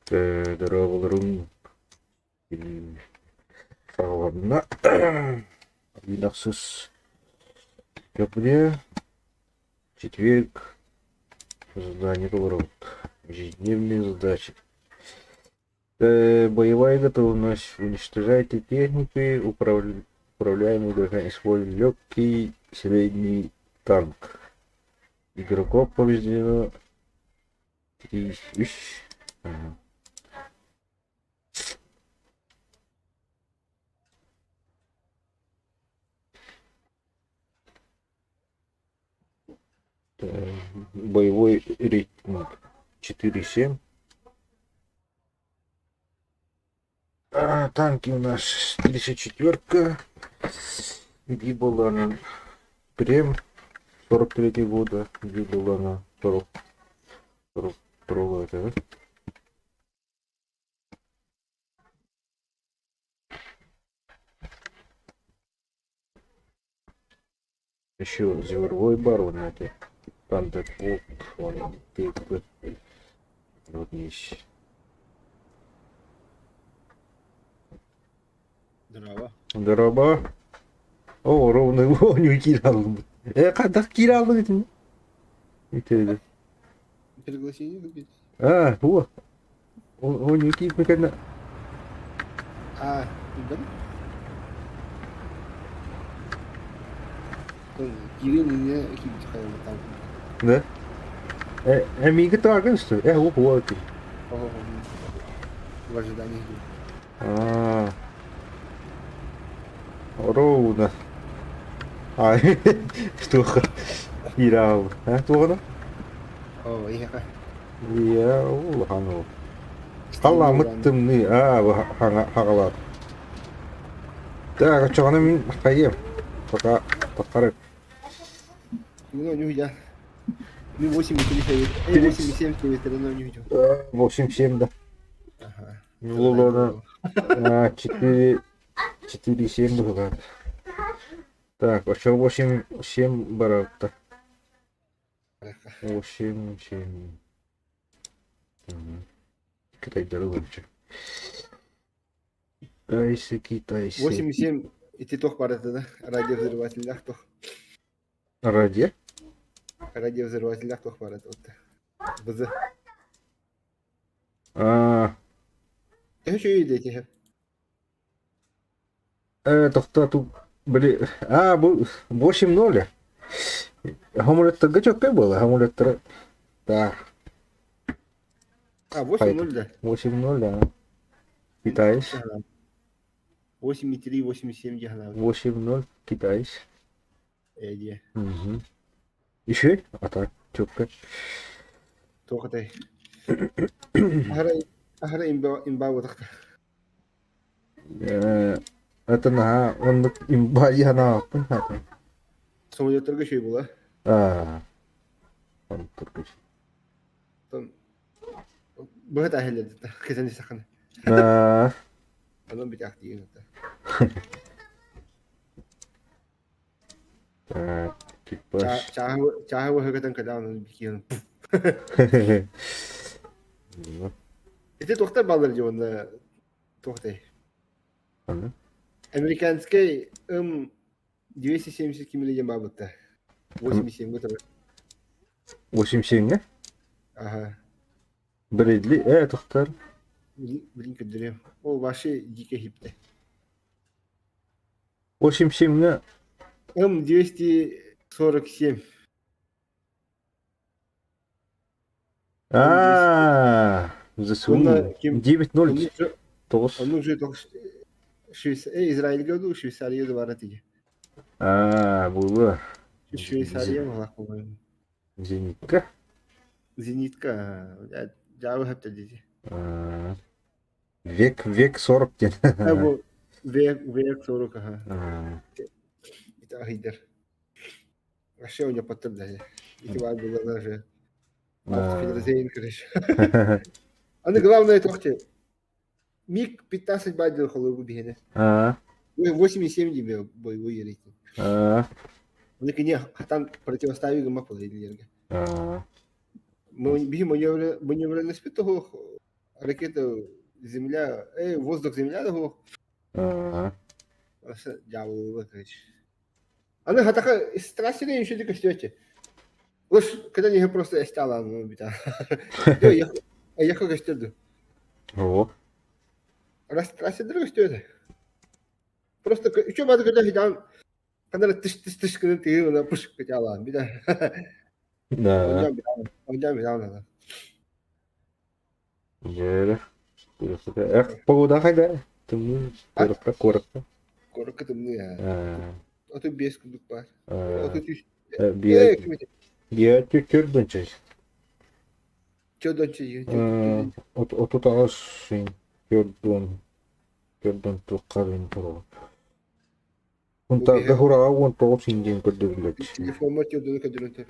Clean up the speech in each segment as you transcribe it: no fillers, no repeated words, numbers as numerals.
Дорооболоруҥ саҕаланна. Күн ахсыс декабря, четверг, задание толоробут. Ежедневные задачи. Боевая готовность. Уничтожайте техники, управляемый используя легкий, средний танк. Игроков повреждено 3, 3. Боевой рейтинг 4,7. А, танки у нас 34-ка. Гибла она Прем 43 года. Гибла она 40, 42 это, да? Еще Зверовой барон это. Thunderbolt, он типа. Вот есть. Здорово. Дороба. О, ровно оонньуу киирэ аллыбыт. Э, хайдах киирэ аллыҥ итиннэ? Итиэдэ. Пригласение купить? А, во. Оонньуу киирбит кэннэ А, да? Киирэн инньэ киирбит там. Да? Э, эмиги таагын что? Э, ух, вот. В ожидании. А, ровно. Ай, туох киирэ А, туоҕуна? Оо, иһэхэ. Ийэ, улахан ол. Халлааммыт тымныы, аа, хаҕалаат. Так, оччоҕуна мин хайыам? Пока таххарык. Ну, не увидел. Ну, 8,3, 8,7 все равно не увидел. 8,7, да. Ага. Ну, 4, 4,7 быһылаат. Так, оччо 8,7 барабыта. 8,7. Китайдары лучше. Китайцы, китайцы. 8,7 ити туох бар этэ да? Радиовзрывателлээх туох. Радио? Радиовзрывателлээх туох бар этэ вот. БЗ. А, Төһө үчүгэй да ити тохтоо тут, били, а, бу 8-0. Хамулеттарга чөккөй буолла, хамулеттара. Да. А, 8-0 да. 8-0, да. Китайс. 8,3, 8,7 дьаһанаабыт. 8-0, китайс. Ээ диэ. Угу. Еще? А так, чөккөй. Туох этэй? Аһара аһара имба имба буотахта. Это наһаа оннук имба ханааппын хаата. Самолеттарга үчүгэй була. Аа, онтургуч. Быһа таһеллэрдэ кэтэн истэххинэ. Аа, Онон бүтээхтиигин это. так, экипаж. Чааһы чааһы быһа көтөн кэлэн бикиэн. Ити туохтар бааллар дии уонна туохтай? Американскай М 270 кимили диэн баабытта. 87 турар. 87-ҥэ? Аха. Брэдли, тохтор. Блин, көрдөрүөм. О, ваши дикие хипте. 87-ҥэ М 247. Аа, ЗСУ 9-0 тоҕус. Оннук же Израильга дуу, Швейцария да баар этиги. Аа, буолуо. Швейцария буолах по-моему. Зенитка. Зенитка, дьаабы хэптэ дии. Век, век 40 диэн. Бу век, век 40, аха. Это ахыйдар. Вообще у него потом даже. Ити баар было даже. Федерзейн, короче. Аны главное тохте. Миг 15 бадил холобу биһине. 8,7 тебе боевой рейтинг. Оны кини хатан противостави гыма полайдилерге. Биһи маневренность того Ракета земля, воздух земля да Дьаабылыылар короче. Аны хатаха страсти еще да көстүөччү. Уж когда не просто эсталан бита. Ехал көстөрдү. О. Растрасидер көстүөтэ. Просто үчү бады көтө хидан ханара тыш тыш тыш гынан тыгын ына пыш көтө бита. Да. Онжан бита. Дьэ, эх, погода хайда? Тымныы куоракка, куоракка. Куоракка тымныы аа. 35 курдук баар. 33. Биэ биэ түөрт чай. Чөдөн чай. 38 төрдүн төрдүн туоххарын туругу. Унтарга хураҕа 19 индиэн көрдөрүллэр. Телефоммар төрдүнү көрдөрөн тұр.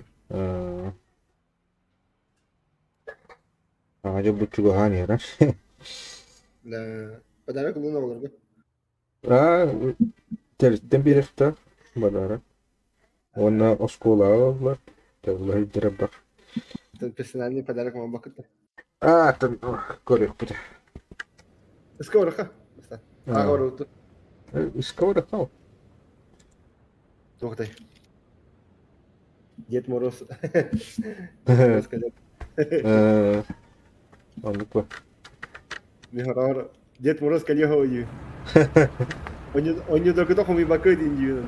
Саҥа дьыл чугаһаан иһэр Да, подарок ылын оҕолорго. Аа, тэрилтэн биэриэхтээх подарок. Уонна оскуолаҕа ыллар, тэбилэһийдэрэ бар. Персональный подарок оҥорбоккут да? Аа, көрүөхпүт. Скороха. Ааҕа Скороха. Туохтай? Дед Мороз. Оннук ба. Михаил Дед Мороз кэлиэ ойуу. Онньодоргута хомуйбакка диин дьиин.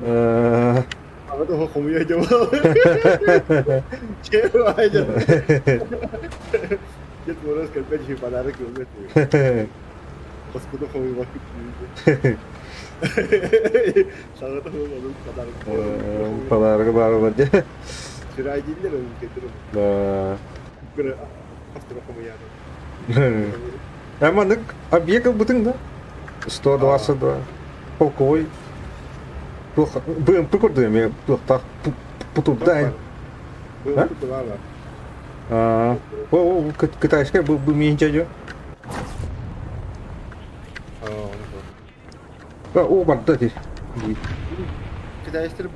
Аҕата оһо хомуйа дьэ Че Дед Мороз кэлбэт дьиэ подарок ылбат. Хоскута хомуйбакка диин. Саҕата онун подарок. Подарок баар дьэ. Сирай дииллэр onun кетирим. Да. Бір хостура хомуйаары. Маннык объект ылбытыҥ да? 122 полковой туох БМП курдук эмиэ туохтаах путурда БМП баар. Аа, китайская бу миинчэ дьо. О, барда ти. Китайстар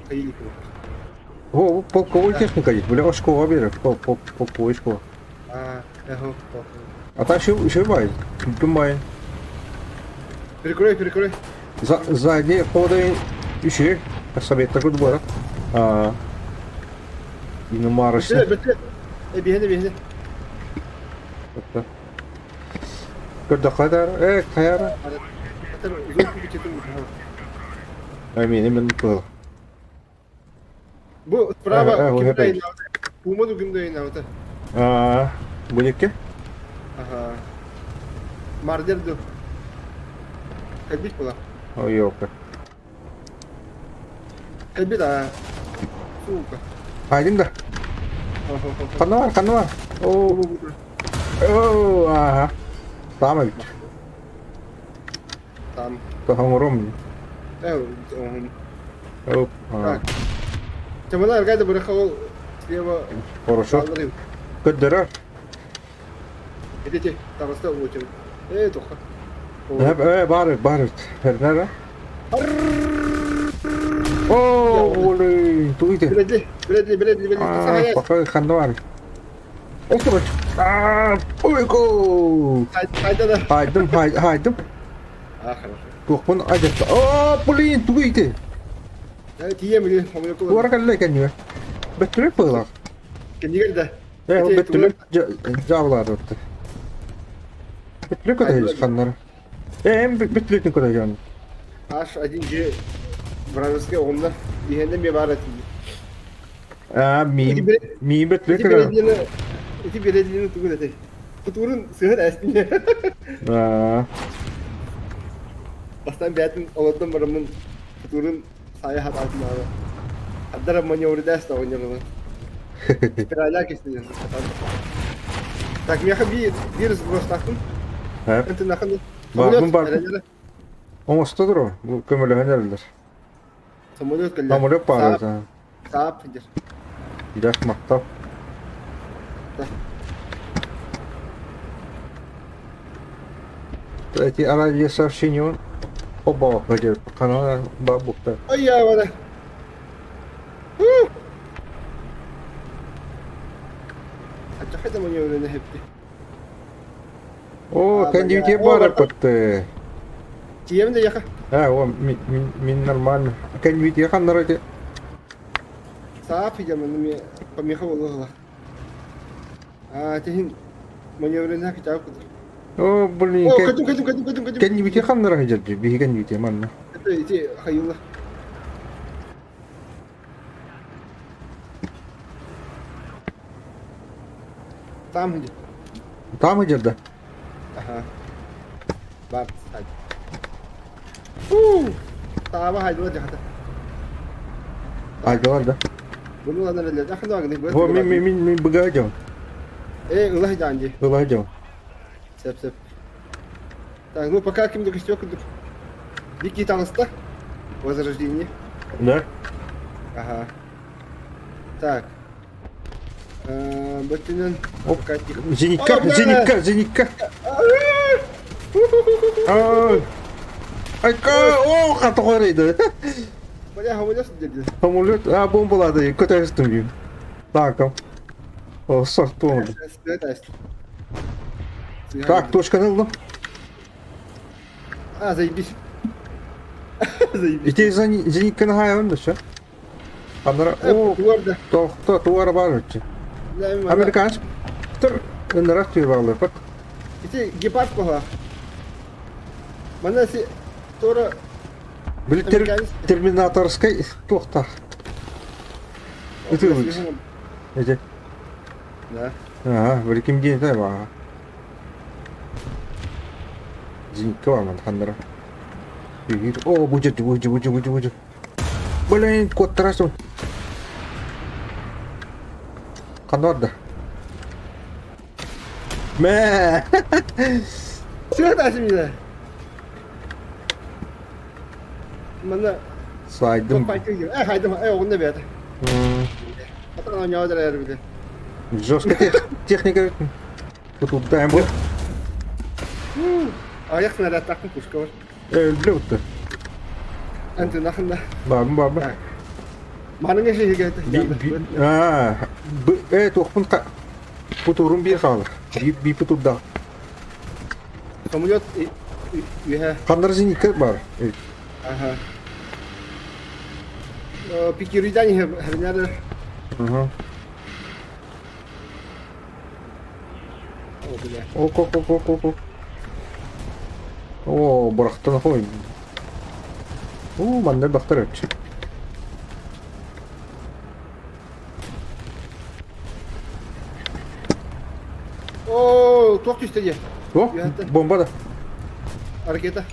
хайили О, полковой техника есть, бля, школа берет, полковой школа. А, А там еще, еще бай, думай. Перекрой, перекрой. За, сзади ходы еще, совет такой двора. А, иномарочный. Биһине, биһине. Көрдөххө э, хайара. Амин, именно было. Бу справа кимде Пума кимде ойнаабыта. Аа, бу некке? Аха. Мардер ду. Кэлбит була. Ой, ёлка. Кэлбит аа. Сука. Айдын да. Ханна бар, ханна бар. О, о, ага. Там эбит. Там. Тоһоҥорум. Оп. Так. Чамана аргайда бырахал слева. Хорошо. Көддөрөр. Идите, таҕыста очередь. Э, тоха. Э, бар, бар. Эрнара. О, олей, туйте. Бредли, Бредли, Бредли, Бредли. Пока ханна бар. Охто А, ойко. Хайда Хайдым, хайдым. А, хорошо. Туохпун айдатта. О, блин, тугуйте. Тиийем или хомойоку. Туора кэллэ кэннибэ. Бөттүлүк быһыылаах. Кэннигэр да. Э, бөттүлүк дьаабылаатыбыт. Бөттүлүк көтөһүс ханнара. Э, эм бөттүлүктүн көтөһүн. H1G вражеская оҕунна. Иһэннэ ми баар этии. Аа, миин миин бөттүлүк көтөһүн. Ити бередилини тугун этэй? Кутуурун сыһын эстине. Аа. Бастан бэйэтин олордон бараммын кутуурун сайа хатаатын аҕа. Хардара маневрдаас оҕонньорунан. Спираля кистинен. Так, миэхэ биир биир сбростаахпын. Ынтынахын. Баарбын баарбын. Оҥосто туруо, көмөлөһөн эрэллэр. Самолет кэллэ. Самолет баар Саап сылдьар. Дьэ, махтал. Эти радиосообщения оба канал бабукта. Ой, я вода. Ачахайда маневры нэһипти. О, А, кандидите бля. О, бары бардым. пытты. Тиийэбин да яха. А, о, мин нормально. Кандидите ханнара эти. Саап идем, мен помеха болула. А, тихин маневренна китап кудур. О, блин, О, кэтим, кэтим, кэтим, кэтим, кэтим. Кандидите ханнара хадьарди, биһи кандидите манна. Это ити хайыла. Там где? Там хадьарда. Ага. Бар, стай. У! Таба хайдыла жахата. Айдалар да. Bunu lan öyle. Ахын вагны. Во, мин мин мин мин быга Э, ылах жанди. Ыла дьон. Сеп сеп. Так, ну пока ким костёк Дикий таҥаста. Возрождение. Да? Ага. Так. Бөттүнэн Оп. пока тихо. Зенитка, О, бля! зенитка, зенитка. Ай. Айка, о, хатохорейді. Бля, самолет деді. Самолет, а, бомбалады, көтәрістім деймін. Так, о, сорт болду. Так, точканы ылдым. А, заебись. Заебись. Ити зенитканы хайабын да все. Анара, о, тохто, туара бар өтчі. Американец, тұр, ынырак түйір бағылы, пат. Ити гепард кола. Мана си тора Били терминаторской туохта. Ити Эти. Да. Ага, били ким дien тай ба. Зенитка бар ман хандара. О, будет, будет, будет, будет, будет. Блин, кот тарасым. Хандарда. Мә. Все меня. Манна Сайдым. Э, хайдым, э, оҕунна бэйэтэ. Атан оонньоодор эрбите. Жестко техника. Тут даем был. Аяқ снарядтаахпын пушка бар. Өлбүтэ. Антынахында. Бабым бабы. Маныңа шеге А, э, туохпун путурум бир хаалар. Би путурда. Самолет үһэ. Хандар зенитка бар. Ага. Пикируйдан херняды. Ага. О, бля. Ок, ок, ок, ок, ок. О, бырахтан хой. О, манна бахтар өтчү. О, туох түстэ дии. О, бомба да. Ракета.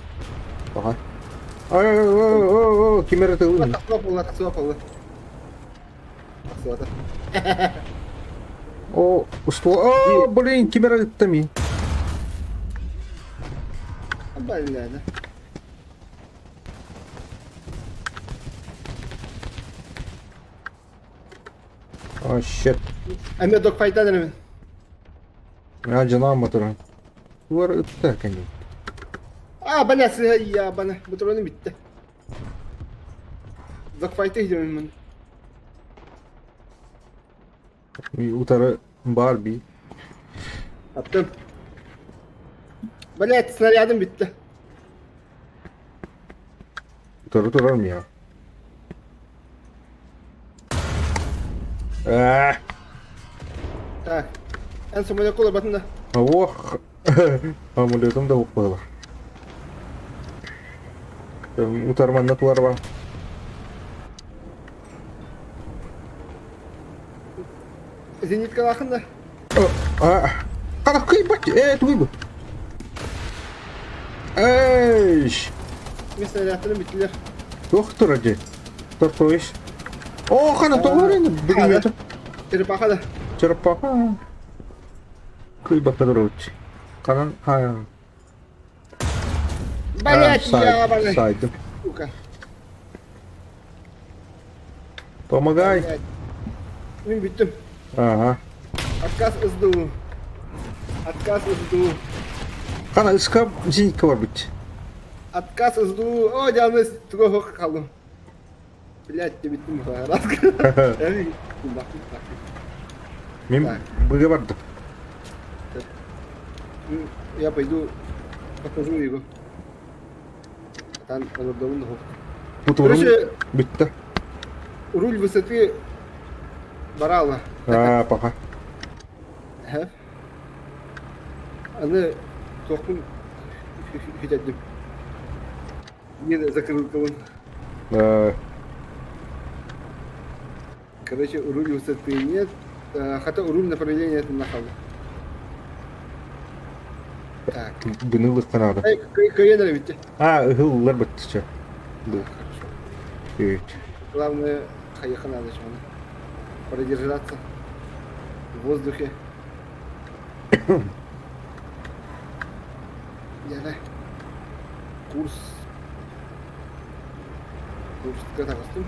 Ага. Ай, ой, ой, ой, кимер это. Тахсыба буолла, тахсыба буолла. Тахсыбата. О, ствол. О, блин, кимер это ми. Бля, да. О, shit. Эмиэ догфайтан эрэбин. А, жана мотор. Туар ытта кэнди. А, бля, я бана, бутрону бүттэ. Догфайты идем. Утары Барби. Аттым. Блять, снарядым бүттэ. Утары турар я. А, Так. Эн самолет батында. ох. Амулетым да укпалар. Утарманна туар бар. Зенитка лахында. А, қара кый бат, э, туй бу. Эй, Мен снарядтарым бүттүлэр. доктор ади. Тортойш. О, қана тоғыр бүгін Черепаха да. Черепаха. Кый бат. Канан, а. Блять, я, блять. Сайдым. Сука. Помогай. Мен бүттүм. Ага. Отказ СДУ. Отказ СДУ. Қана ыска зенитка бар бит. Отказ СДУ. О, жаны туга қалдым. Блять, те бүттүм. Мен Так. быга бардым. Я пойду покажу его. Там олордоҕун да Бутуурум Короче, бүттэ. руль высоты барала. Аа, пока. Һэ? Аны туохпун сүтэрдим. Мен закрылкабын. Короче, руль высоты нет. Хотя руль направления это нахал. Так. Гынылыхха наада. Кыйан эрэ бүттэ. Аа, ыһыллар быттыча. Бу. Хорошо. Главное, хайыха надо чего продержаться в воздухе. Яна. Курс. Курска таҕыстым.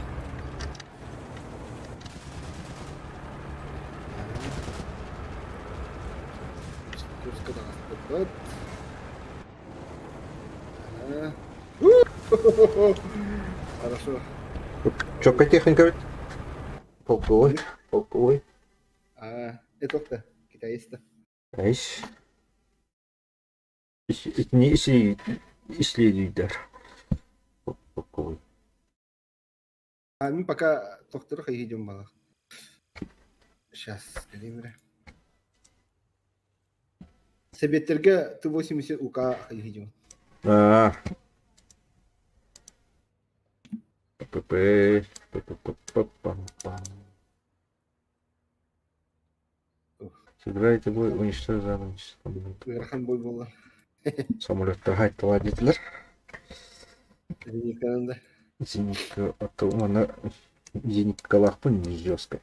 Курска таҕыстыбыт. Хорошо. Чокка техника ведь? Полковой, полковой. А, это китаиста. Эйс. Итини ислиидийдэр. Полковой. А мы пока тохтору хайдем мало. Сейчас, скорее. Сэбиэттэргэ Т-80 УК хайдем. Аа. ПП, ПП-пам-пам. Сыграйте бой, уничтожить Ыарахан бой буолла. Самолеттар хайтталар диэтилэр. Зенитканан да. Зенитка, а то манна зениткалаахпын жесткой.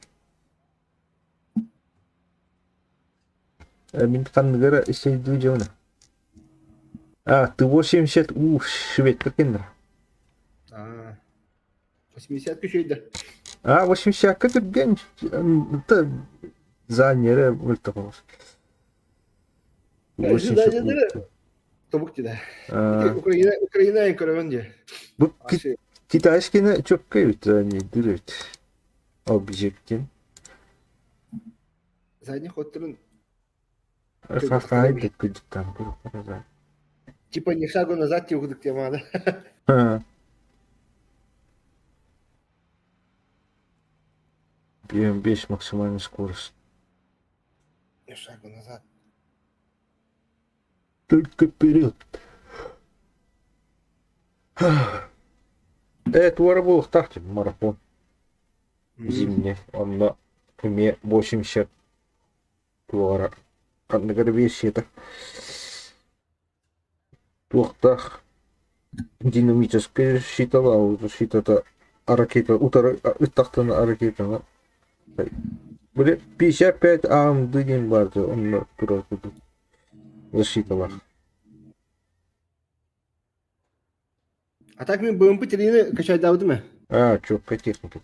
Мин ханныгара исейдүү дьоно. А, Т-80 у шведка кеннер. А, 80 күчөйдө. А, 80-ка түргэн заанньара мөлтөх 80 Тобук да. Украина Украина көрөбүн дии. Бу китайскины чөккө эбит заанньайдыыр эбит. Объектин. Задний ходторун Хахай кыдыктан Типа ни шагу назад тиугдук темада. Беш максимальный скорость. Ни шагу назад. Только вперед. Э, туора буолуохтаах марафон. Зимний. Онно эмиэ 80 туора ханныгар версията туохтаах динамическая защитала защитата ракета утары ыттахтана ракетаны били 55 АМД диэн баар онно турар защиталаах. А так мин БМП тириини качайдаабытым ээ. А, четкая техника.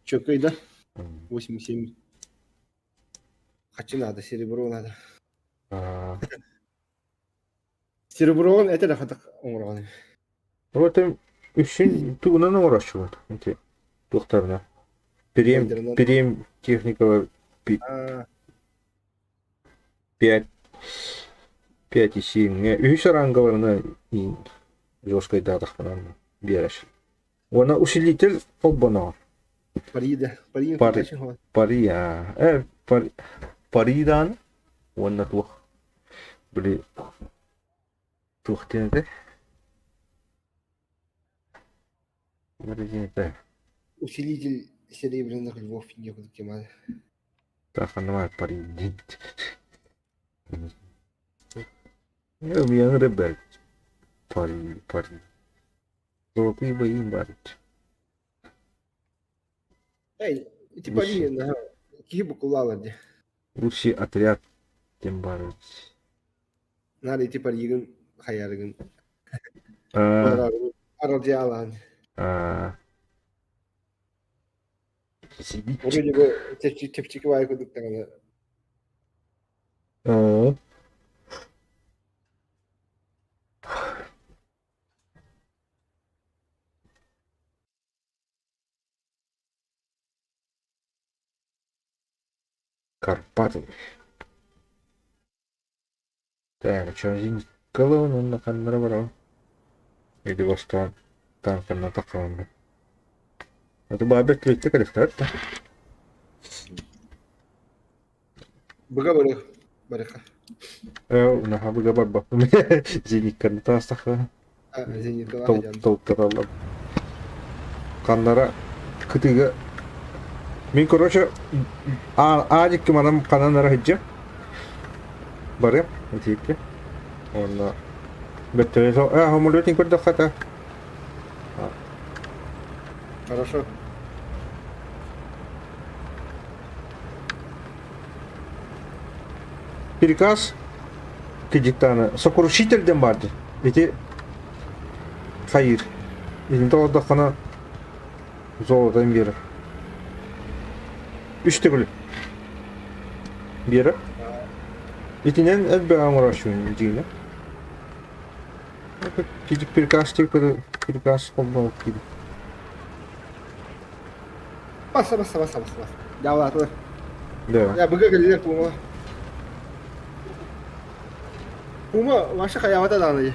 Четкой, да? 8,7. Хочу надо, серебро надо. А. Серебро это да хатак оҥороҕун. Вот үсүн тугунан оҥороччубут ити туохтарына. Перем, перем техникалар 5 5,7 үһүс арангаларына жесткайдаатахпынан биэрэр. Уонна усилитель холбоноҕор. Парида. Пари Пари. Пари, а. Э, Паридан уонна туох. Били туох диэн этэй? Усилитель серебряных львов некуда темада. Таханамай Пари. Миэҥ ребят. Пари, пари. Золотые бои барыт. Эй, ити Пари наһаа киһи букулаалар дии. Лучший отряд тем барыт. Надо ити Паригын хайарыгын. Аралдьаалаан. Вроде бы чэпчэки баайы курдук даҕаны. Карпаты. Так, Чонзинкалыын уонна ханнара барабын? Или бастаан танканна таххабын. Это баабе клетте кэлэхтэр да. Быга барыах. Барыха. Наха быга барбаппын. Зенитканы таастахха. Зениткалаах дьон. Толтараллар. Ханнара кытыыга Мин, короче, аадикки манан ханан эрэ сылдьыам. Барыам, итиикки. Уонна бөттөрө самолетин көрдөххө этэ. Хорошо. Приказ кредиттааны сокрушитель диэн баар дии. Ити хайыыр. Итинтэ олордоххуна золотон биэрэр. Үс төгүл биэрэр. Итинэн элбэҕи оҥорооччубун дьиҥинэ. Кидик приказ приказ холбообут киһи. Баса баса баса баса баса. Дьаалаатылар. Да. Я быга кэллилэр пума. Пума вообще хайаабата даҕаны.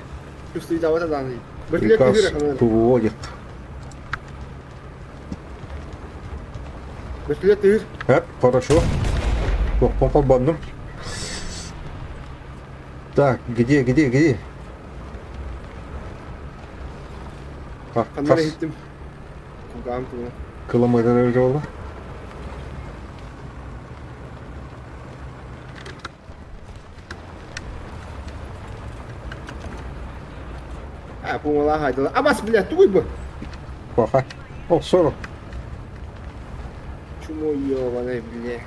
Чувствуйдаабата даҕаны. Бөтүлүөк Приказ түһүрэ ханан. ПВО Бөтүлүөк түһүр. Эп, хорошо. Туохпун холбоннум. Так, где, где, где? Ханна иһиттим. Кулгаам тула. Кыламыйдан өлгө буолла. А, пумалаах айдала. Абас, блядь, тугуй бу? Паха. О, 40. Чмо ёбаный, бля.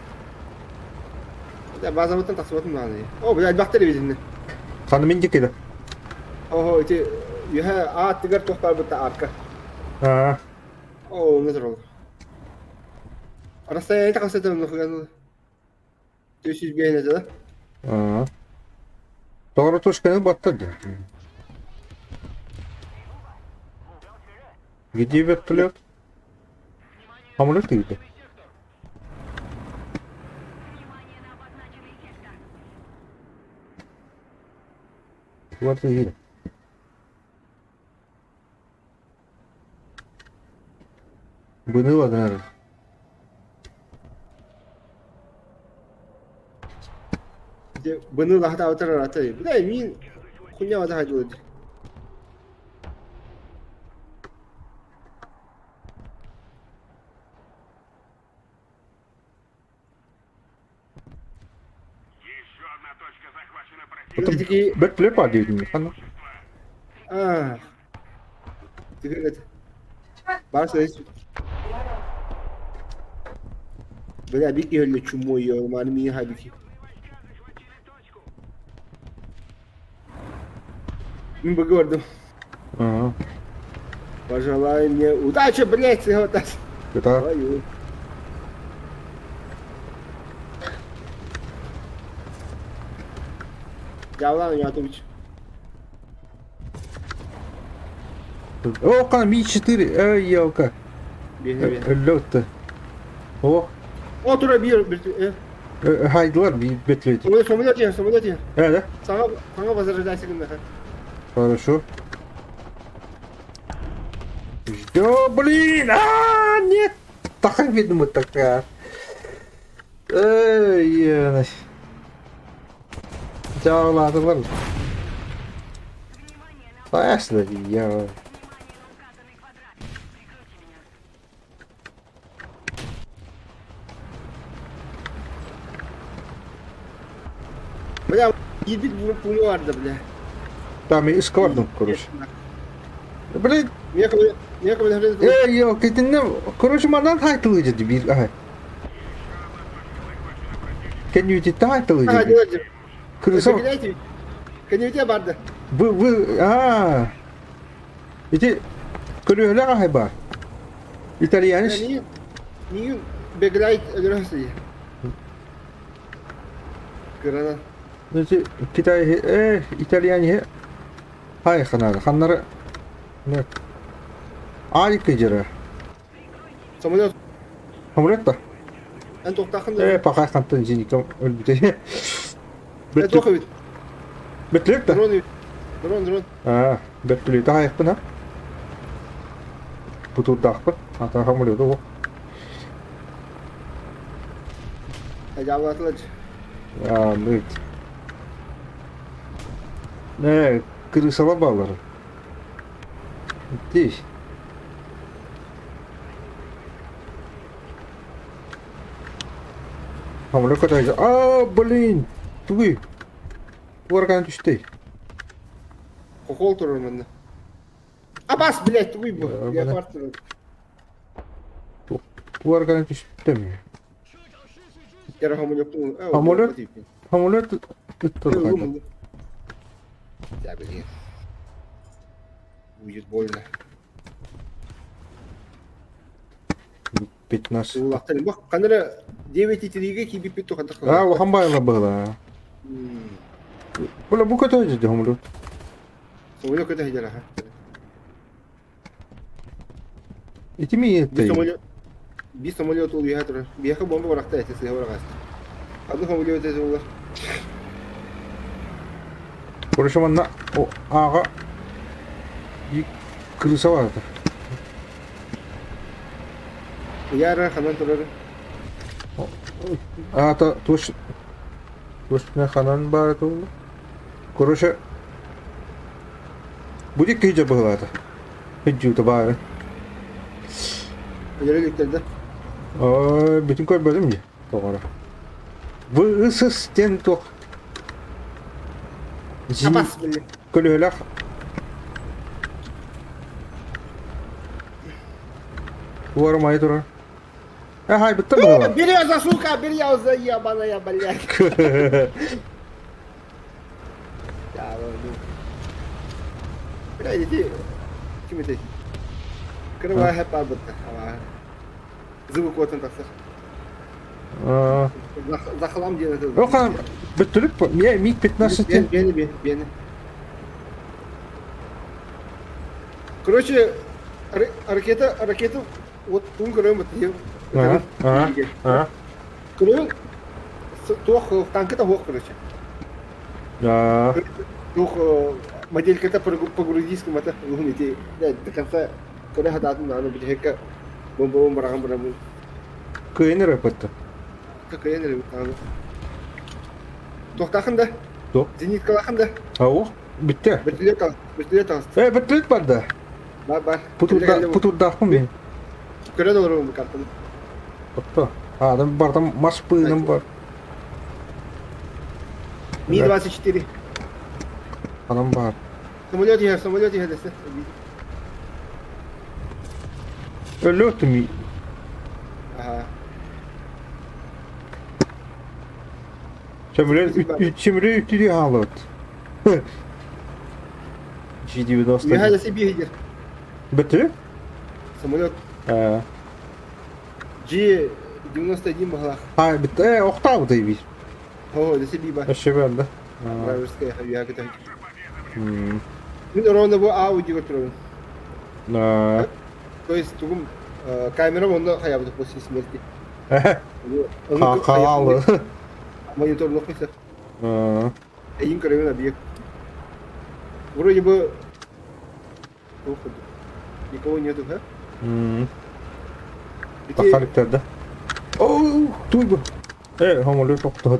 Да, базабыттан тахсыбатым даҕаны. О, блядь, бахтар эбитиннэ. Ханы мин дикиде. Ого, ити үһэ ааттыгар туох баар арка. Аа. О, не трогай. Расстояние тахсытым нахуй. 305 да? Аа. Doğru tuşkаны батта дии. Где вертолет? Самолет где? Вот и Было, наверное. Дьэ, быны лаһытаабытар ыраата Бля, мин хуйня да дии. Потом бэрт диэбитим ханна. Аа. Тигэр Бар Бля, бики өллө чумой маны миин хабики. Мин быгы бардым. Ага. Пожелай мне удачи, блядь, вот так. Это Ой, Явлан Ятович. О, кана Ми-4, эй, елка. Беге беге. Өллөттө. О, О, тура бир хайдылар бетлейт. Самолет, самолет, самолет. Да? Саңа, саңа возрождайся гынна. Хорошо. Ждё, блин! А, нет! Так видно такая. Эй, Дьаалаатылар. Ясно, я... Бля, ебить пумуарда, бля. Там и сквардом, короче. Блин, Некого эй, елки, короче, манан хайтылы деді бир, ай. Кенюти тайтылы деді. Крыса. Кенюти барды. Вы, вы, а. Ити көрүөлөр ахай бар. Итальянец. Нигин беглайт өлөрөсүй. Грана. Ити Китай, итальяне. Хай ханары, ханнары. Нет. Алик жері. Самолет. Самолет та? Эн тоқтақын. Пока хантан зеником өлбүтэ. Тоқ бит. Бөтүлүк да? Дрон, дрон, дрон. Аа, бөртүлүөтү аһайахпын ha. Бутуурдаахпын. Ата хамылыыта уох. Дьаабылатылар. Аа, мыт. Ээ, крысалар бааллар. Тиий. Хамылы көтөйдө. Аа, блин! Тугуй? Уорган түстүй. Хохол турар манна. Абас, блядь, тугуй бу. Леопард турар. Уорган түстүм. Хамолет хамолет ыттылҕа. Да, блин. Будет больно. 15. Улахтан бу ханара 9,3-ге киирбиппит тухантах. Аа, улахан байла быһыла. Була бу көтө дьэ хомулу. Самолет көтө сылдьар аха. Ити ми Биир самолет биир самолет ол үөһэ турар. Биһиэхэ бомба бырахта эти сыһа быраҕаста. Ханна самолет этэ олар? Короче, манна ааҕа крыса бар этэ. Ыйаара ханан турары? Аата туш туш ханан баар этэ Короче, будет киһи быһылаата. Хүддьүүтэ баары. Өлөрө иликтэр да? Ой, бүтүн көрбөтүм дии, тоҕоро. ВСС диэн туох Абас били. Көлөһөлөөх Уорумайы турар. Э, хайбыттар быһылаах. Береза, сука, береза, ебаная, блядь. Бля, иди. Ким этэй? Кырабаа хэп баарбытта. Звук уотун тахсар. Захлам диэн это. Оха, бүттүлүк мие миг 15 Бени, бени, бени. Короче, ракета, ракета, вот туун көрөм бит. Ага, ага, ага. Көрөм, туох танкыта хуох, короче. Туох модельката по грузинскому это ити до конца көрө хатаатын аны бүтэһиккэ бомбабын быраҕан бараммын. Кыайан эрэ бытта. Кыайан эрэ быттаҕына. Туохтаахын да? Туох? Зениткалаахын да? Аух, бүттэ. Бөртүлүөт таҕыс, бөртүлүөт таҕыста. Э, бөртүлүөт барда. Бар, бар. Путурдаахпын мен. Көрөн олоробун бу картаны. Отто. Адам бардам мас пыыным бар. Ми-24. Анам бар. Самолет иһэр дэсэ. Өллө ми. Ага. Сөмүлө үттүрүү хаалыбыт. G90. Үөһэ дэсэ биир иһэр. Бөтү? Самолет G91 баһылаах. А, бит, э, охтаабыт бир. О, дэсэ би бар. Өссө бар да. Вражеская үөһэ көтө. Мин ровно бу аудио турабын. То есть тугум камерам онно хайабыт после смерти. Хаалы. Монитор лохмайса. Эйин көрөбүн объект. Вроде бы никого нету, да? Тахаликтар да. О, туй бу. Э, самолет тохтоһо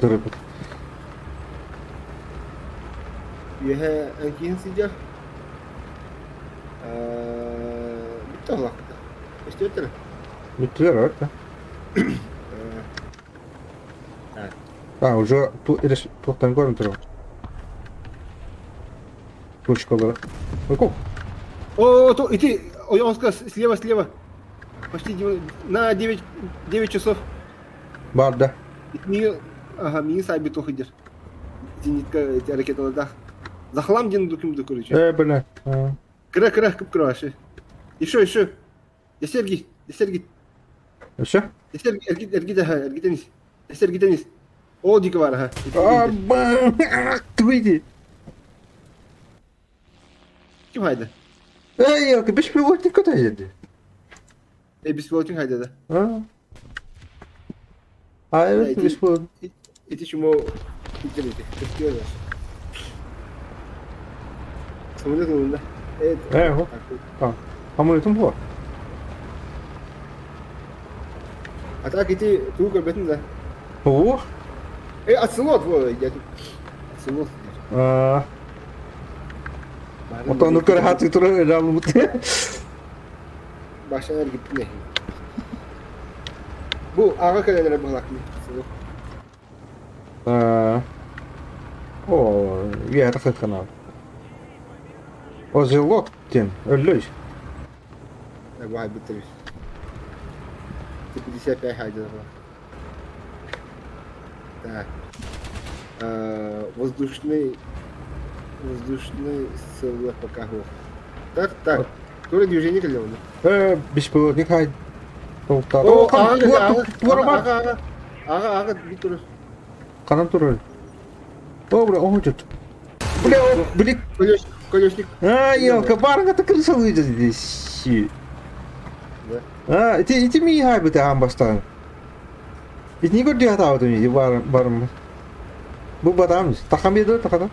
Үөһэ киин сылдьар. Бүттэ улааппыта. Өстүөттэрэ. Бүттүлэр да. А, уже туохтан көрөн турар. Точкалары. Ой, О, то, иди, ой, он сказал, слева, слева. Почти на 9, 9 часов. Бар да. Ми, ага, мини сайби туох идер. Зенитка эти ракеталардаах. Захлам диэн дукум короче. Э, бля. Кыра, кыра, кып кыра вообще. Еще, еще. Я Сергей, я Сергей. Еще? Я Сергей, эргит, эргит, ага, эргитенис. Я Сергей О, дико бар, ага. А, Твиди. Ким хайда? Эй, елки, беспилотник куда едет? Эй, беспилотник хайда, да. А? А, это беспилотник. Ити чмо ити ити. Самолет ылында. Э, хо. Самолетум буо. А так ити тугу көрбөтүн да? Оо. Э, оцелот, во, я тут. Оцелот. Отону көрө хаты турар ыралымыт. Башан эргиттин Бу аҕа кэлэлэрэ быһалакны. Оо, үөһэ тахсыаххын Озелот диэн өллөй. Баайбыттар. 55 хайдылар. Так. Воздушный воздушный сыллар пока Так, так. Тура движение кэллэ оны. Э, беспилотник хай. О, аҕа, аҕа, аҕа, бит турар. Ханан турар? О, бля, оҥочут. Бля, блин. Колесник. А, елка, барга ты крысалый здесь. А, ити ити ми хайбыта аан бастаан. Итини көрдүү хатаабытым ити бар барым. Бу батаам тахам биэдэ тахата.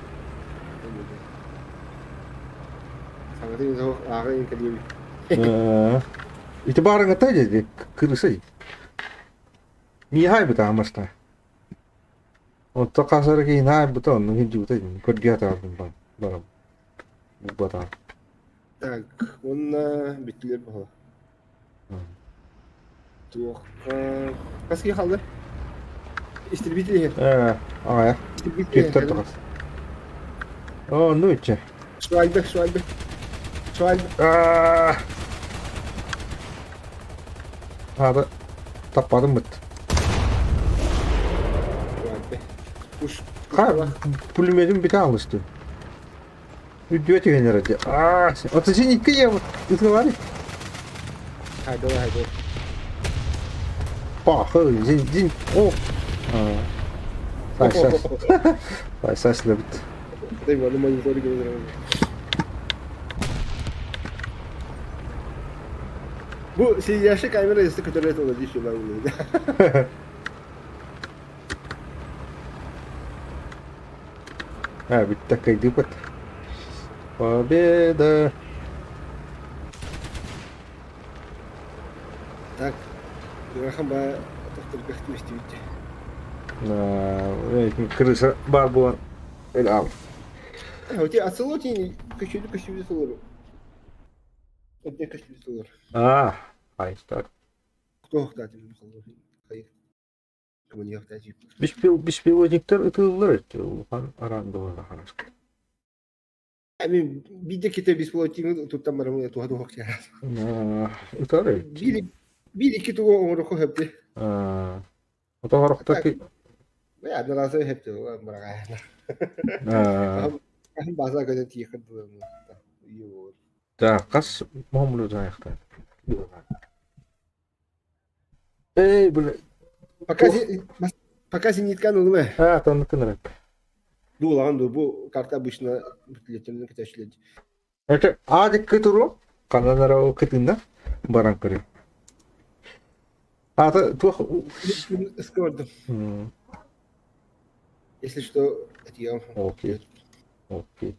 Саҥатын ааҕа инкэлиэбит. Ити баарыҥҥыта дии кырыса дии. Миэхэ айбыта аан бастаан. Онто хас эрэ киһини айбыта онно сылдьыбыта көрдүү сатаабытым барам. Булбатаҕым. Так, уонна бүттүлэр баһыла. Туохха хас киһи хаалла? Истребитель иһэр. Ээ, аҕайах. Истребитель Түөртэр иһэр. тоҕус. Оо, ну иччэ. Швальбе, швальбе. Швальбе. Аа! Аада таппатым быт. Швальбе. Уш. Ха, пулеметим бите алысты. Үрдүө түһэн эрэ дии. Аа, оттон син икки ийэ ытылар. Хайдала, хайдала. Пахы, зин, зин, о. Сай, сай. Сай, сай, слабит. Дай мне монитор говорю. Бу сидящая камера, если которая это владеешь, я А, бүттэ кыйдыпыт. Победа! Так, ыарахан баа тохторгахтыы истибит. Крыса баар буолан өлөм. Оти оцелотин көчүлү көчүлү солору. Эдде көчүлү солор. А, ай, так. Туохтаатым хайы. Беспилотниктар ытыыллар өттө улахан араандылара хараска. Мен биирдэ ките беспилотнигы туттан барамын туһа туһах Ытар Биир биир икки тугу оҥоруохха сөп Отоҕорохтор Одноразовый сөп бараҕа. База көтөн тиийэххин Так, хас моһомлу Эй, бля. Пока, пока зенитканы ылма. А, тоннукун Дуулаган дуу, бу карта обычно бүтүлеттерин көтөчүлэт. Это аадикки туру, ханан эрэ кытынна баран көрү. Ата туох Скордом. Если что, это я. Окей. Окей.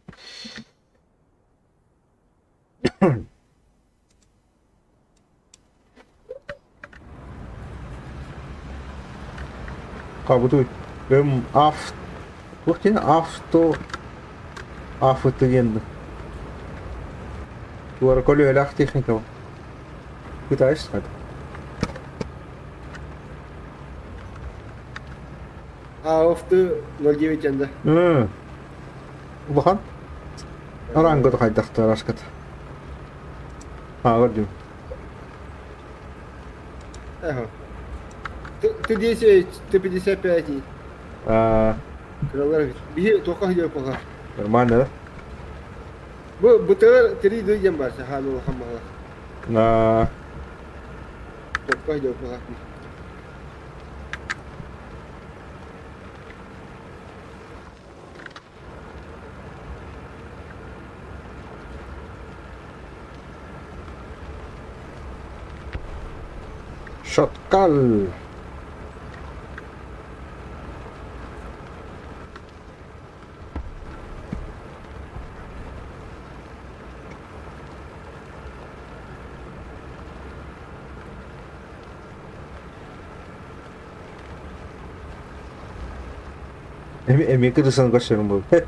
Хабытуй. Эм ав туох диэн авто афыты диэн туора көлүөлээх техника Кытайс Авто 09 янда. Улахан Араангыта хайдахтар аскат. Ааҕар дим. Ага. Т-10, Т-55. Кыралар биһи туохха сылдьар буолла? Нормально, да? Бу бытыгар три диэн бар сахан улахан баҕалар. На Туохха сылдьар буолла? Шоткал. Эмиэ кырысан көрсөрүм буолла.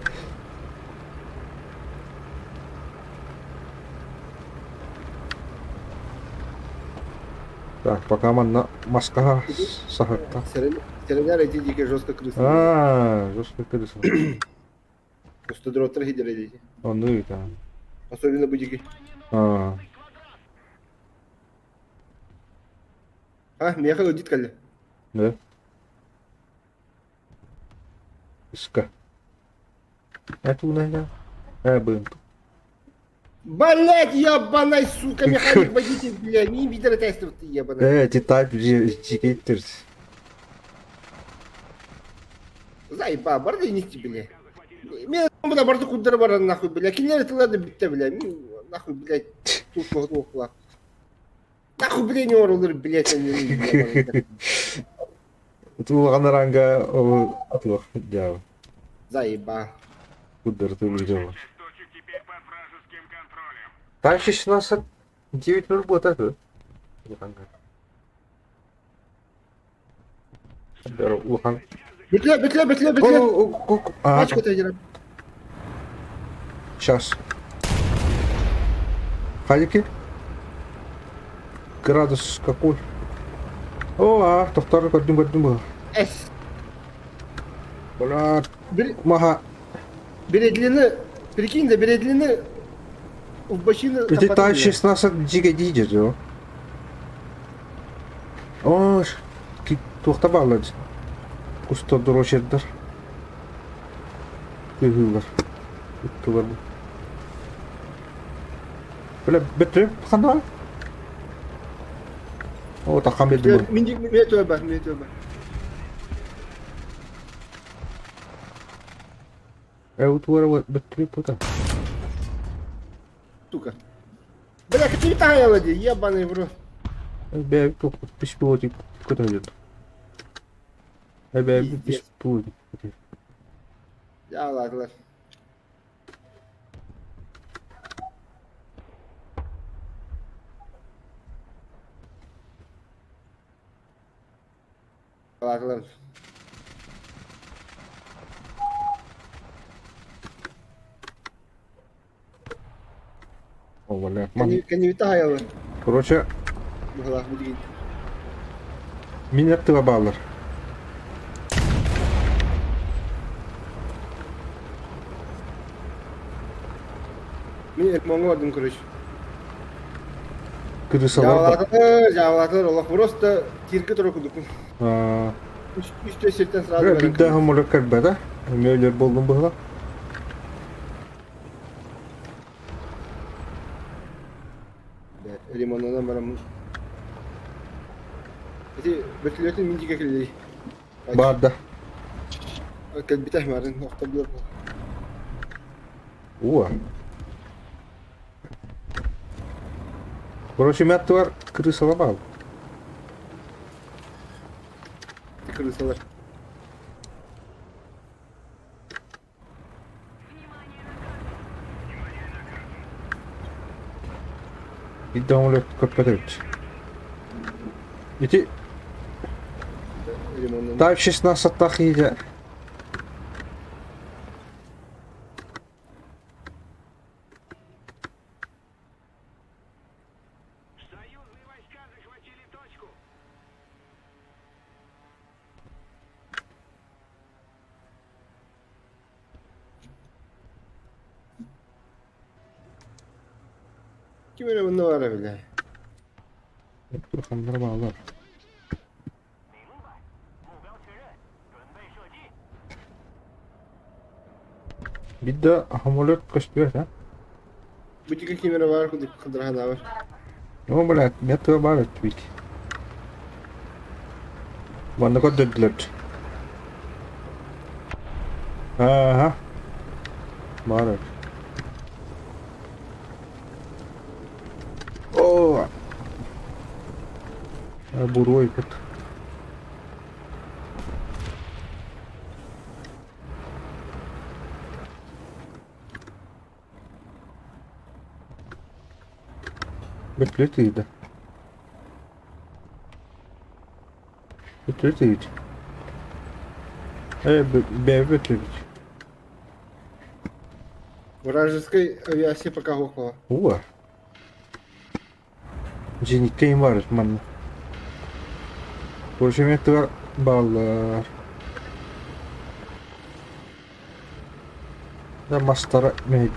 Так, пока манна маска саһытта. Сэрэнэр эти диэки жестко крыса. А, жестко крыса. Кустодроттар хидерэ диэки. Онну ыйта. Особенно бу диэки. А. А, миэхэ ыдит кэллэ. Да. Иска. Это Э, Блять, ебаный, сука, механик водитель, бля, не видел тестов ты ебаный. Э, ти тайп Заеба, барды не бля. Мен мына барды куддара баран нахуй, бля. Кинилэр тылларды бүттэ, бля. Нахуй, блядь, тут туохла. Нахуй, бля, не орулар, блядь, они. Улахан аранга туох дьаабы. Заеба. Куддары тылы Там 16 9-0 будет это. Улахан. Бүтле, бүтле, бүтле, бүтле. Пачка тәдер. Сейчас. Халики? Градус какой? О, а, тохтар көрдүм көрдүм. Эс. Бля, маха. Бередлини, прикинь, да бередлини в бочину. Ити та 16 диге диде жо. О, туохта баалар. Кустар дорочердер. Кыһыылар. Ыттылар. Бля, бөттү ханна? О, тахан бердим. Мин мен төбә, мен төбә. Э, бөттү пута. Сука. Бля, какие таяла, ебаный в рот. Бля, беспилотник куда идет? Бля, беспилотник. Я ладно. Ладно. О, бля, Кани таяла. Короче, мин аттыга баалар. Мин моңа короче. Крысалар. Жабалатыр, олох просто тирке тура кудукун. Үстө сиртен сразу. Бир самолет кэлбэтэ. Мөлөр болдум быһыла. Ремонтынан барам. Эти вертолеты миндиге келли. Бар да. Кэлбитэх марын, охтоблор. Уа. Короче, мяттылар крысалар баар. Крысалар. Биир самолет көппөтөбүт. Ити Ремонтынан. Type 16 тахиде. Союзные войска захватили точку. Ким эле мында бара бля. Турхандар баалар. Бидде самолет көстүбэт, а? Бутика ким эле бар кудук кыдырхана бар. Ну, блядь, мяттыга бар өттүбүт. Манна көрдөрдүлөр. Ага. Бар. О! Бурой тут. Вертолет да. Вертолет. Бэйэбит эбит. Вражеской авиация пока около. Уа. Зенитка им бар манна. Пулеметыгар бааллар. Да мастара мэһик.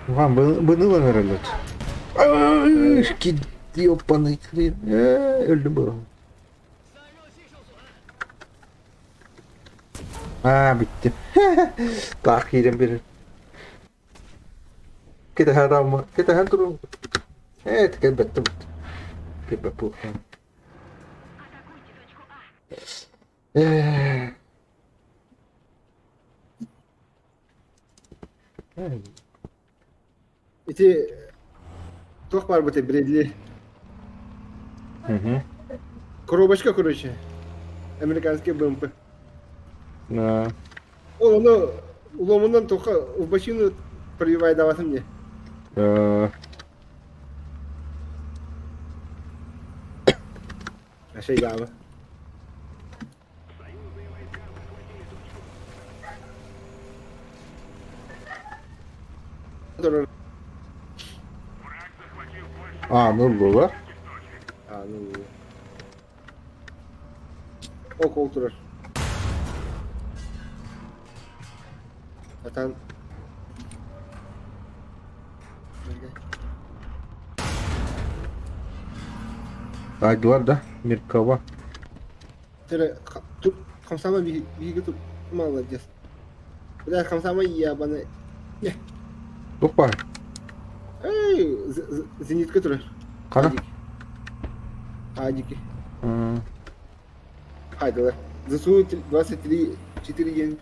Вам быны эрэллэр. Ёпаный хрен. Өлдүм было. Аа, бүттүм. Таах киирэн биэрэр. Кэтэһэн кэтэһэн турун. Ээ, кэлбэттэ бут. Кэлбэт буолуохтаах. Ээ. Ити туох баар бытай Брэдли? Мгм. Коробочка, короче. Американский БМП. Да. Ол ону уломунан тоха в бочину пробивай давасым мне. Да. Аша ява. А, ну было. А, ну Окол турар. Атан. Айдылар да, Меркава. Тере тут хамсама биһиги тут молодец. Бля, хамсама ебаный. Не. Опа. Эй, зенитка турар. Хана? Адики. Хайдалар. ЗСУ 23 4 день.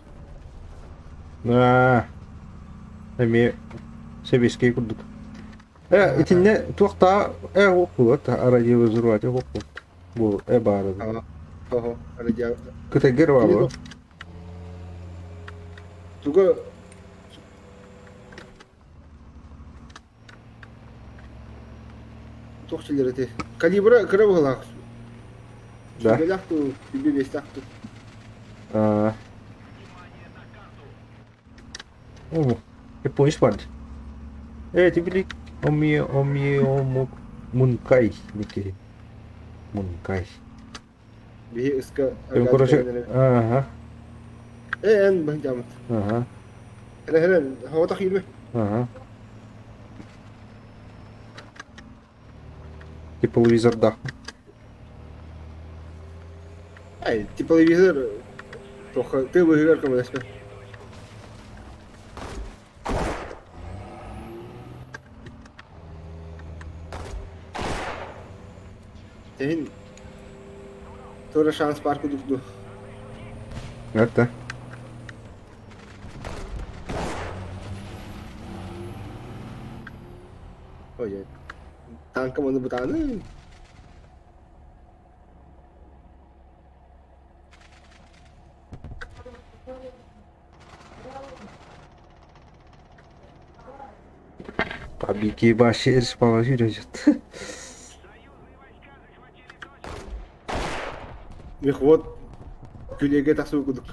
Аа, эмиэ сэбиэскэй курдук. Э, итиннэ туохтаа э уоппуот, радиовызыватель уоппуот. Бу э баар. Ого, радио. Кытайгар баабы. Туга туох силэр эти? Калибра кыра быһылаах. Да. Сүбэлээх туу, сүбэ биэстээх туу. Аа. О, японец бард. Э, ты били оми оми ому мункай ники. Мункай. Биһи ыска Короче, ага. Э, эн быһдьамыт. Ага. Эрэ эрэ, хаватах юрбе. Ага. Тепловизордаах. Ай, тепловизор тоха ты быһыгар көмөлөспө. Тэһин тура шанс баар курдук дуу. Это. Ой, танка маны бытааны. Побеги вообще положили. Мехвод күлеге тахсыбыт курдук.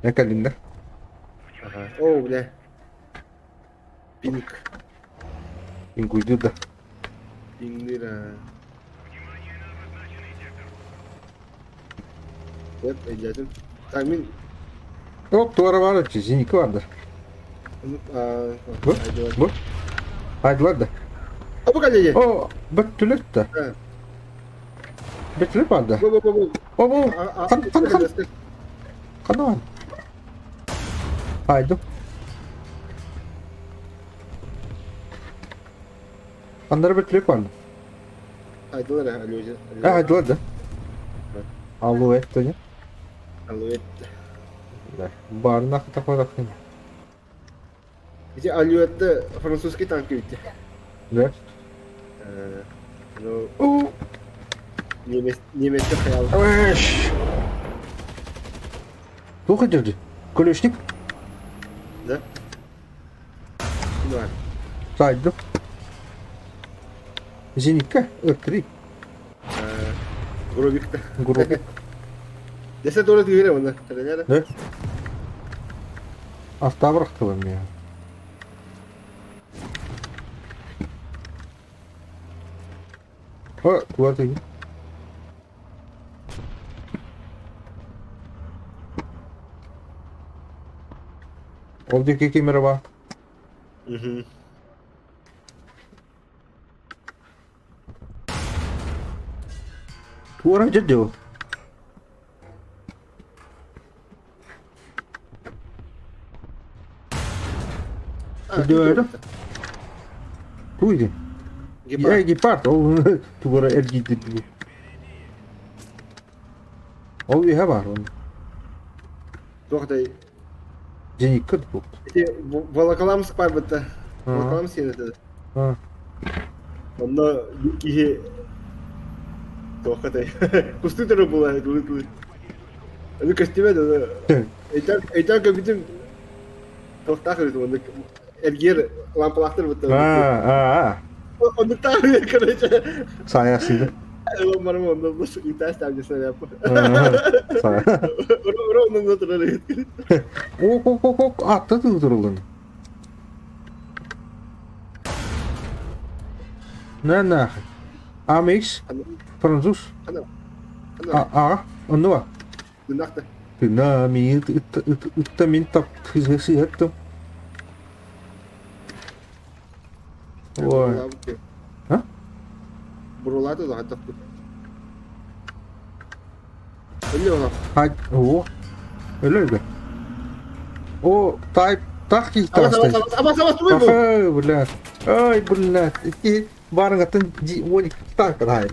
Я кэллим да? Ага. О, бля. Пинг. Пингуйду да. Пингдир. Вот, өйдөөтүм. Так, мин... Оп, туора баар зеники баардар. Бу? Бу? Айдылар да. А бу кэллэ О, бөттүлэр да. Бөттүлэр баар да. Бу, бу, бу, бу. О, бу. Хан, хан, хан. Ханан. Айдым. Аннары бөттүлэр баар. Айдылар, алло. А, айдылар да. Алуэтта не? Алуэтта. Да. Барнах такой Ити Алуэтта французский танк эбит. Да? Ну, О, немецкий хаял. Эш! Туох идет? Колесник? Да? Да. Сайду. Зенитка, Р3. Гробикта. Гробик. Десе туора тыыра онно. Тренер. Да? Автабрах тылым я. О, куда ты? Ол диэки ким эрэ баар. Мгм. Туора дьэ дьыл. А, Дьэ, Туй дии. Гепард. Э, гепард, ол тугара эргийдир дии. Ол үһэ баар он. Туох да Зеникка туппут. Ити Волоколамск барбыта. Волоколамск диэн этэ. Онно киһи туохха этэй кустуу турар буолаа тулу тулу. Ону көстүбэт ону өйдөөн көрбүтүм туохтаах эбит оннук эргиэр лампалаахтар бытта. Оннуктаах короче. Саайасыйда. Барым онно ытаас таабы санааппа. Ровно турар эбит. Ок ок ок ок атта тыытырылын. На нахуй. АМХ француз. А а онно Тынахта. Тына мин ытта мин тап сыһыттым. Ой. А? Бурулааты да хайдах Өллө ола. Хай о. Өлө О, тай так и тастай. Абас абас туй бу. Ай, блядь. Ай, блядь. Ити барыҥаттан уон так дай.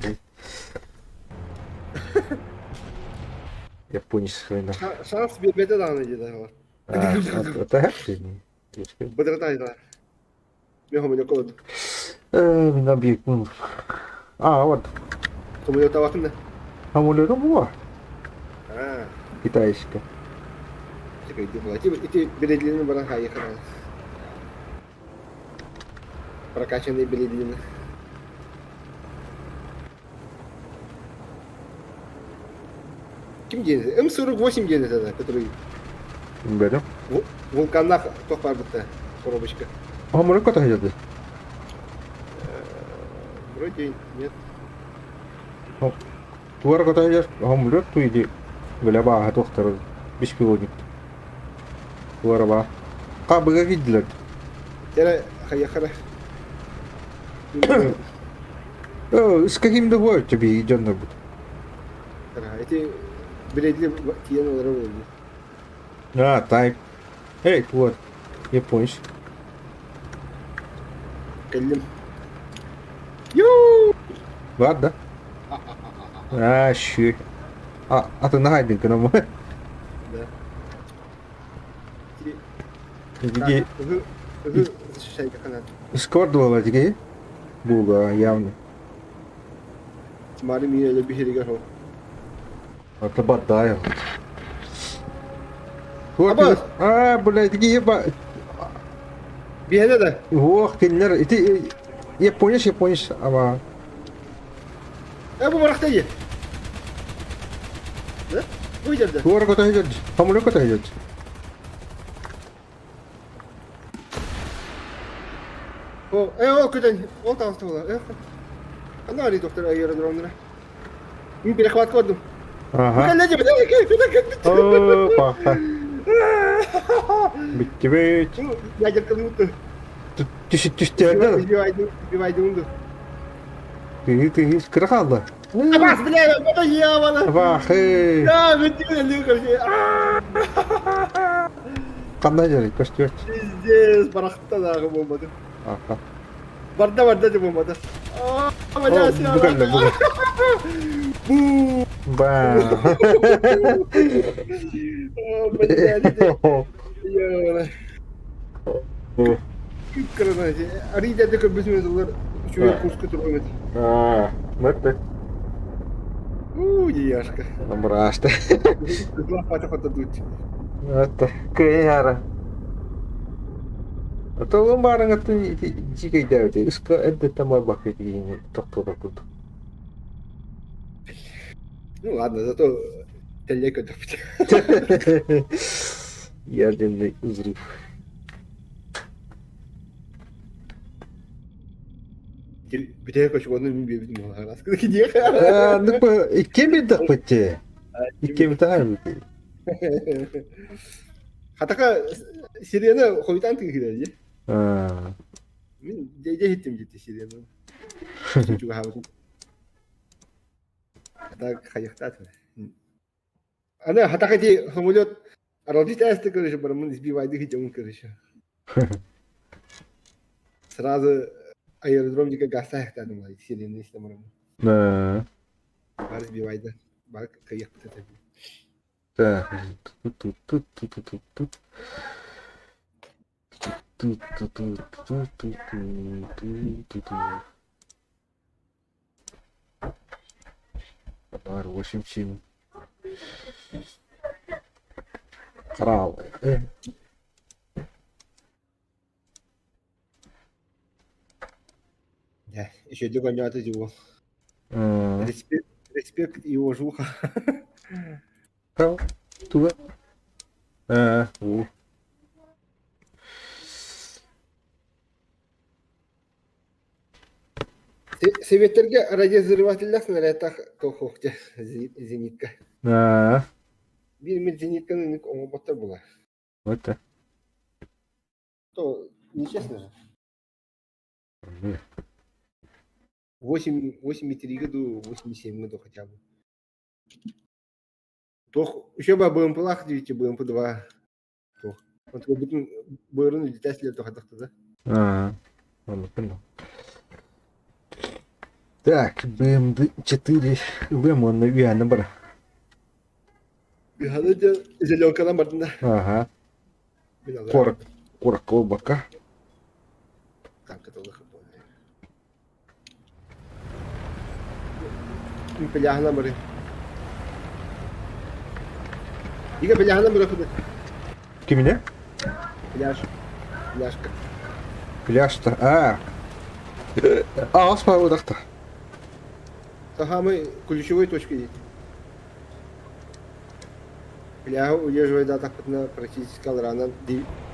Японец хрена. Шанс биэрбэтэ даҕаны диэтэ. Это хэппи. Быдырата да. Мен хомойдокко Мин объектын. А, вот. Хомойдотабакын да. Самолетом була. А. Китайская. Ити беледилини баран хайыхара. Прокачанный беледилини. Ким диэн? М48 диэн это, который Бэрэ. Вулканнах туох баарбыта коробочка. Самолет көтө Вроде нет. Туар көтө самолет туйди. Бля бааһа туохтар беспилотник. Туара баа. Кабыга киирдилэр. Тере хайахара. С каким да тебе дьоннорбут. Эти бредли тиен олорор буолду. А, так. Эй, вот. Японец. Кэллим. Ю! Бар да? А, щи. А, а ты нагайдын кына Да. Где? Скордовала тебе? Буга, явно. Мари мия эле биһиригэр хо. Это бадай. А, блядь, еба. Биһэнэ да? Ох, кинилэр ити японец, японец, ама. Э, бу барахта ие. Да? Бу жерде. Туора көтө сылдьар. Самолет көтө сылдьар. О, э, ол көтөн, ол таҕыста буолар. Э, ханна арый доктор аэродромнара? Мин перехват көрдүм. Ага. О, паха. Бүттүбүт. Ядерканы Түс түстэрдэ. Убивайдым. Тыһы тыһы кыра хаалла. Абас, бля, это дьявола! Абахы. Да, бүттүбүт, короче. Ханна дьарый көстүөт. Пиздец, барахта дағы болмады. Аха. Барда барда деп болмады. Бля, Бүгін бүгін. Ба. Бля, Арыйда көрбүтүм олар үчүгэй курска турган этэ. Аа, мөттө. Уу, яшка. Браашта. Лапата хотодут. Мөттө. Кыйара. Отолун баарыңаттын жикейдээбит. Ыска эддеттен барбакка тигини тохтоото курдук. Ну ладно, зато тэллэй көрдөхпүт. Ядерный взрыв. Бүтэһик очкону мин биэбитим буолар. Ну, икки биэрдэхпит Икки битаһар Хатака сирена хойутаан тыгыһыра дии. Мин дьэ иһиттим дии сирена. Чугаһаабытым. Так хайыхтаат. Аны хатака ити самолет аралдьыт ээсте короче бараммын избивайды хитемун короче. Сразу аэродром диэки гаастаахтаатым сирена истэ бараммын. Бар избивайды. Бар кыайыахпыт этэ. Так. Тут-тут-тут-тут-тут-тут. Ту-ту-ту-ту-ту-ту-ту-ту. Бар 8-7. Крал. Дьэ, үчүгэйдик оонньоото дии уол. Респект, респект и уважуха. Туга? Уу. Советтэргэ радиозрывателлээх снарядтаах туох дьэ зенитка. Биир мин зенитканы оҥорботтор буолар. Вот То нечестно же. 8, 8,3 году, 8,7 году хотя бы. Туох еще бы БМП-лаах диэбитчи БМП-2 туох. Онтукабытын быарын илдьитээсилэр тухатахта да. Аа, оннук Так, БМД-4 ылыам уонна үөһэни бара. Үөһэни дьэ зеленканан бардын да. Ага. Куорат, куоракка буолбакка. Танкатылых Пляһынан бары. Ига пляһынан бары куда? Кимине? Пляж. Пляжка. Пляжта. А. А, аспа Самый ключевой точка есть. Пляһы удерживайдаатахпытына практически алраанан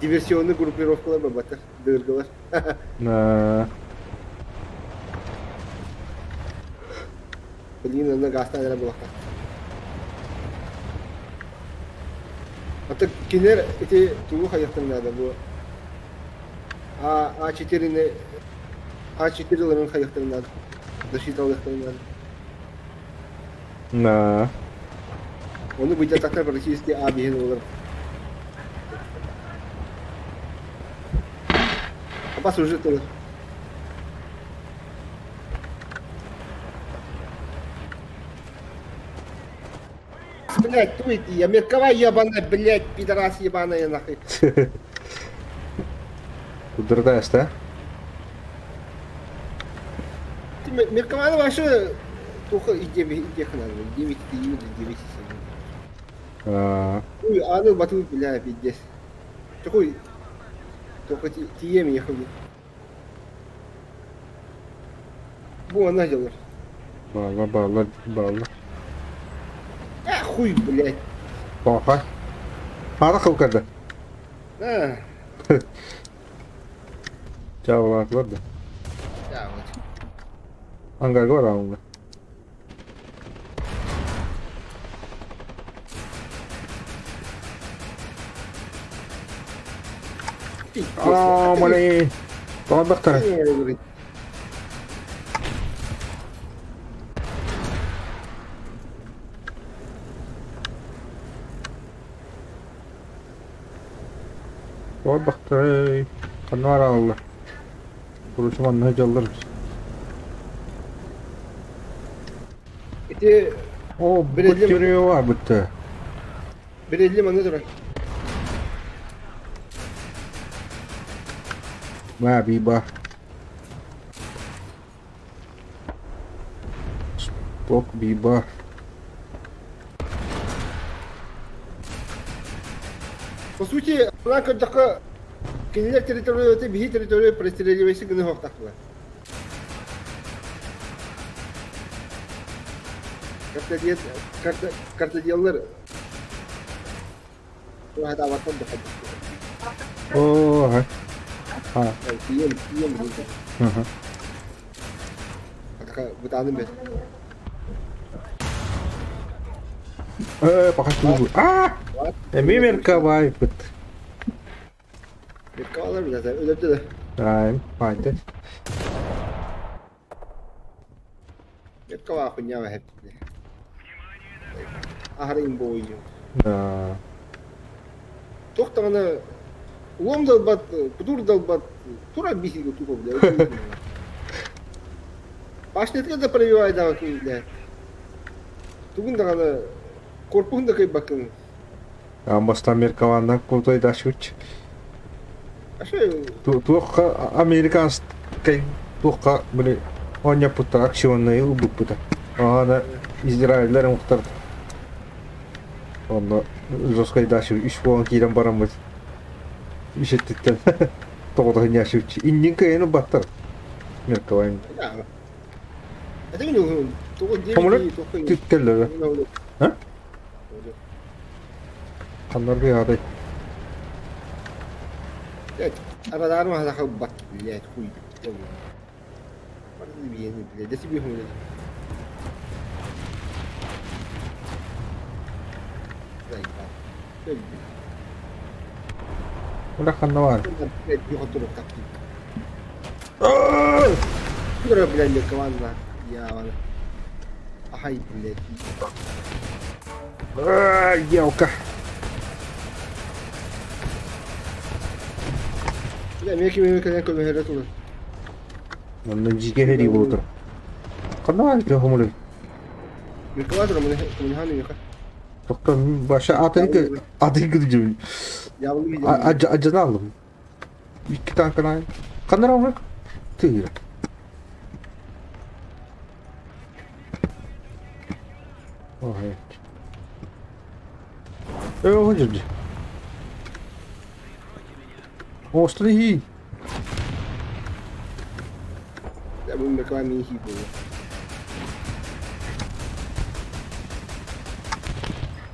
диверсионный группировкалар барбаттар, дыргылар. Блин, онно гаастаан эрэ буолуохтаах. Ата кинилэр ити тугу хайыахтарын наада бу А А4-ни А4 ыларын хайыахтарын наада. Защита ылыахтарын наада. Да. Ону быдьатахтар практически А биһин ылар. Апас уже тылы. Блять, туй ты, я меркова ебаная, блять, пидорас ебаная нахуй. Кудырдаешь, да? Ты меркована вообще только и 9, и надо, 9 или 9 Ой, аны батыл, бля, пиздец. Такой, только тием ехали. Бу она делар. Баалла, баалла, баалла. А, хуй, блядь. Паха. Ара кылкарды. А. Чаалаатылар да. Чаалат. Ангарга бараҕын Аа, малей. Тоҕордохторо. Тоҕордохторой. Ханна барааллар? Короче, манна дьаллар. Ити О, бу бытты. Бирелли манна турар. Ба, биба. Спок биба. По сути, мына көрдөххө, кинилэр территорията биһи территория простреливайсы гына суохтаахтылар. Картоделлар туһатаабаттан да Оо, а. Тиийэн, тиийэн Бытааным бэр. Э, пока А! Эми меркабайбыт. Меркабалар билэтэ, өлөрдө да. Ай, пайды. Меркаба хуйня хэп. Аһары имбойу. Да. Туох даҕаны улам далбат, кутур далбат, тура биһиги тупо, блядь. Башнятка да пробивай даҕаны, блядь. Тугун даҕаны корпуһун да кыйбаккын. Амбастан Америкаланна крутой дашуч. Аше Туохха американскай туохха били оонньоппуттар акционнай ылбыппыта. Аны Израильлэр омуктар онно жесткай даши үс буолан киирэн бараммыт үс өттүттэн тоҕото хынньаашыбыт иннин кыайан ылбаттар Меркавайн Хомура түттэллэр а ханнар быйаадай Арадар маһаха бат блядь хуй. Ура ханна баар? Елка. Онно дьигэ сэрии буолтар. Ханна баар ити хомулуй? Тоқтон баша атын атын кырдьыбын. Ажана алым. Икки танканай. Ханна ромрак? Тыыр. Ой. Э, жүрді. Острый.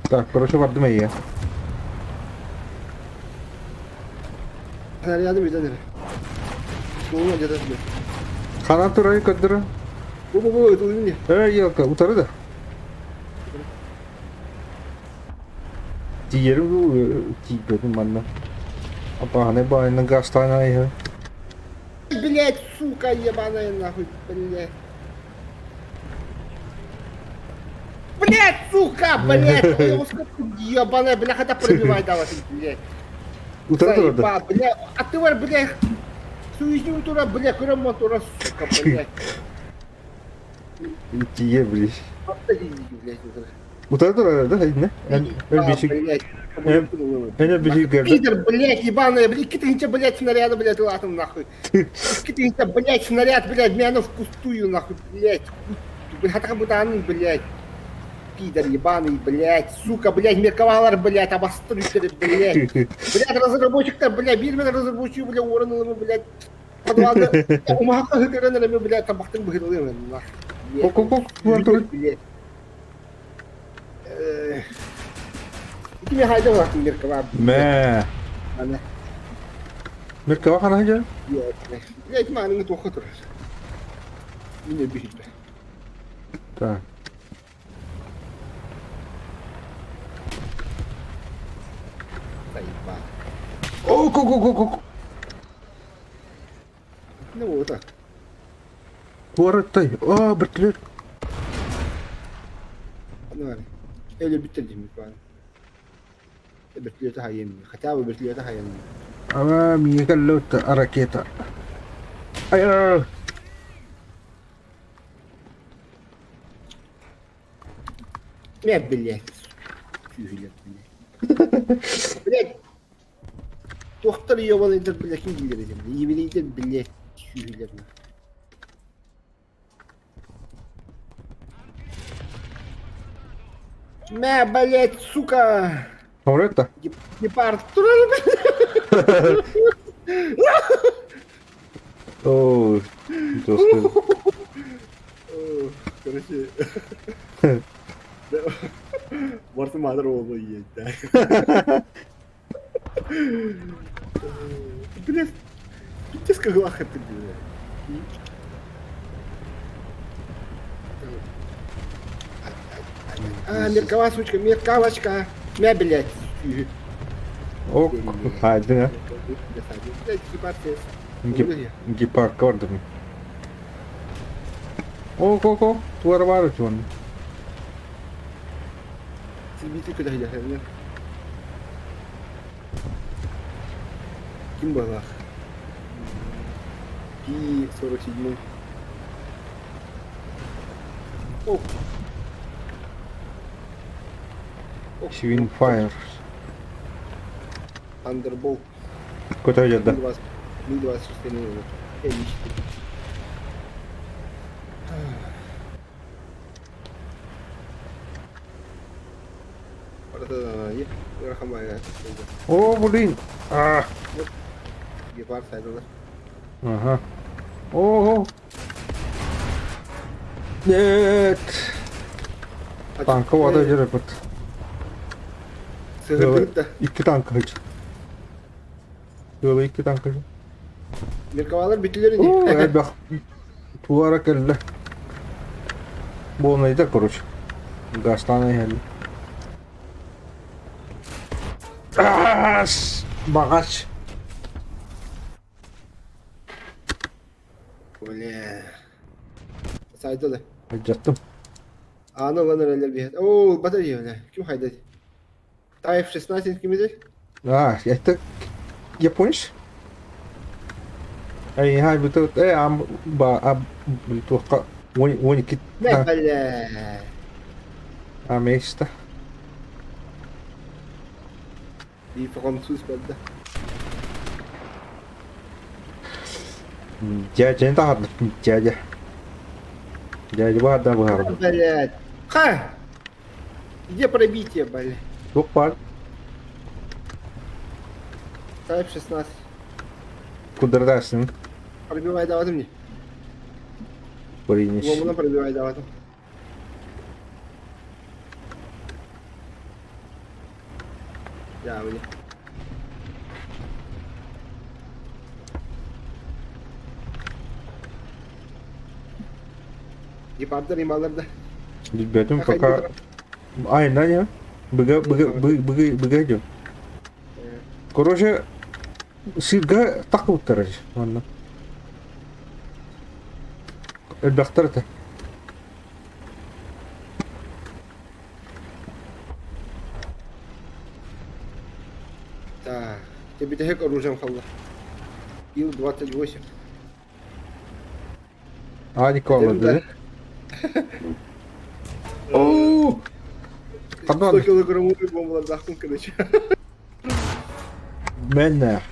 Так, короче, бардым эйе. Ханан турай көрдөрө. Э, елка, утары да. Тиийэрим дуу, тиийбэтим манна. Апаһанай баайынан гаастаан айыһы. Блять, сука, ебаная нахуй, блять. Блять, сука, блять, ебаная, бля, хотя пробивай давай, блять. Утары турарда. Заебал, бля, а ты, блядь, суизни тура, бля, көрөм тура, сука, блядь. Тиийэ, блядь. Блядь, Утары турарда, инне. Эн блядь. Эн бишик Пидор, блядь, ебаная, блядь, китаете, блядь, снаряда, блядь, латом, нахуй. Китаете, блядь, снаряд, блядь, меня впустую, нахуй, блядь. Блядь, хатака блядь. Пидор ебаный, блядь, сука, блядь, мерковалар, блядь, обострители, блядь. Блядь, разработчик-то, блядь, бир мен разработчик, блядь, орын блядь. Подвалда, умаха хытырын, блядь, табақтың бұғырылы, нахуй. Ко-ко-ко, Блядь. Ити хайда вакын Меркава. Мэ. Меркава хана жа? Блядь, маның тоқы тұр. Мине бүйді. Так. Заебал. О, ко-ко-ко-ко. Ну вот так. Куораттай. О, бөртүлөр. Ну, Эле бүттер деймін. Бөртүлөртө хайым. Хотя бы бөртүлөртө хайым. Ама миэхэ ракета. Ай, Мэ, блядь. Сүүһүлэр, блядь. Блядь. Туохтар ебаныйдар, блядь, ким билер этим. Еврейдер, блядь, сүүһүлэр. Мэ, блядь, сука. Хомрetta. Гепард. О, жестко. Короче. Барсы маатар уолу иэдэ. Блядь, пиздец как лахать ты, блядь. А, меркава, сучка, меркавочка. Мя, блядь. Ок, хайдың Гепард көрдүм. Ок, ок, ок, туара бар үтүөн. Ким балах? Пи 47. О. Свин Fire. Thunderbolt. Көтө дьадда. 1026 Оо, блин! А. Ага. Ого! Нет! Танка вада жүрөпүт. Икки танка хыч. Ыалы икки танка. Меркавалар бүтүлөр ини. Элбэх туара кэллэ. Буолнайда, короче. Гастан иһэллэ. Аас! Багач. Бля. Сайда да. Алдьаттым. Ааны ылан эрэллэр биһэт. Оо, ылбата дии, бля. Ким хайда Таев 16 кимитэй? А, это японец? Ай, хай, бу э, ам, ба, а, туохха, 12 Бля, бля. А, место. И француз бэрдэ. Дядя, таһарда, дядя. Дядя баарда быһаарда. Блядь. Ха! Где пробитие, блядь? Туох баар? Type 16. Кудардасың. Пробивай даватым мне. Көрейінші. Ломына пробивай даватым. Я, мне. Гепардар ималар да. Билбэтим пока. Айна не? Быга быга быга быга идем. Короче, сирга такылыптар манна. Элбэхтэр этэ. Так, тебе бүтэһик оружием халла. Ил-28. Аник олорду. Оо! 100 килограммовый бомбалардаахпын короче. Мэнэ.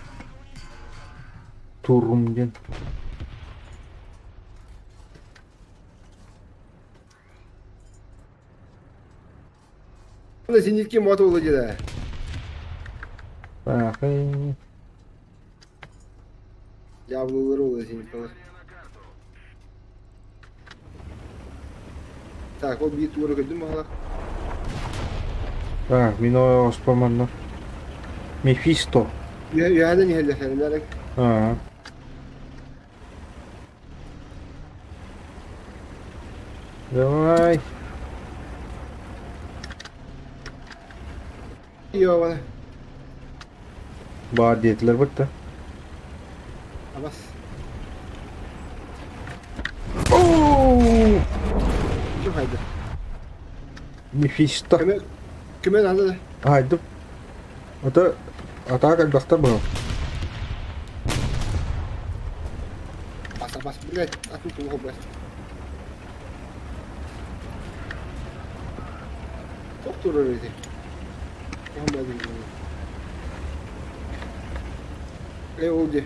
Турум диэн. Зенитки мото владеда. Ахай. Дьяволлары ол зениткалар. Так, ол биир туора көрдүм баҕалаах. Так, мин оспоманна. Мефисто. Үөһэнэн иһэллэр Аа. Давай. Йована. Баар диэтилэр бытта. Абас. Оо! Ким хайда? Мефисто. Көмө көмө надо да. Хайдым. Ата атака элбэхтэр быһыл. Бас бас, блядь, атын тулуха блядь. Туох турар эти? Э, ол де.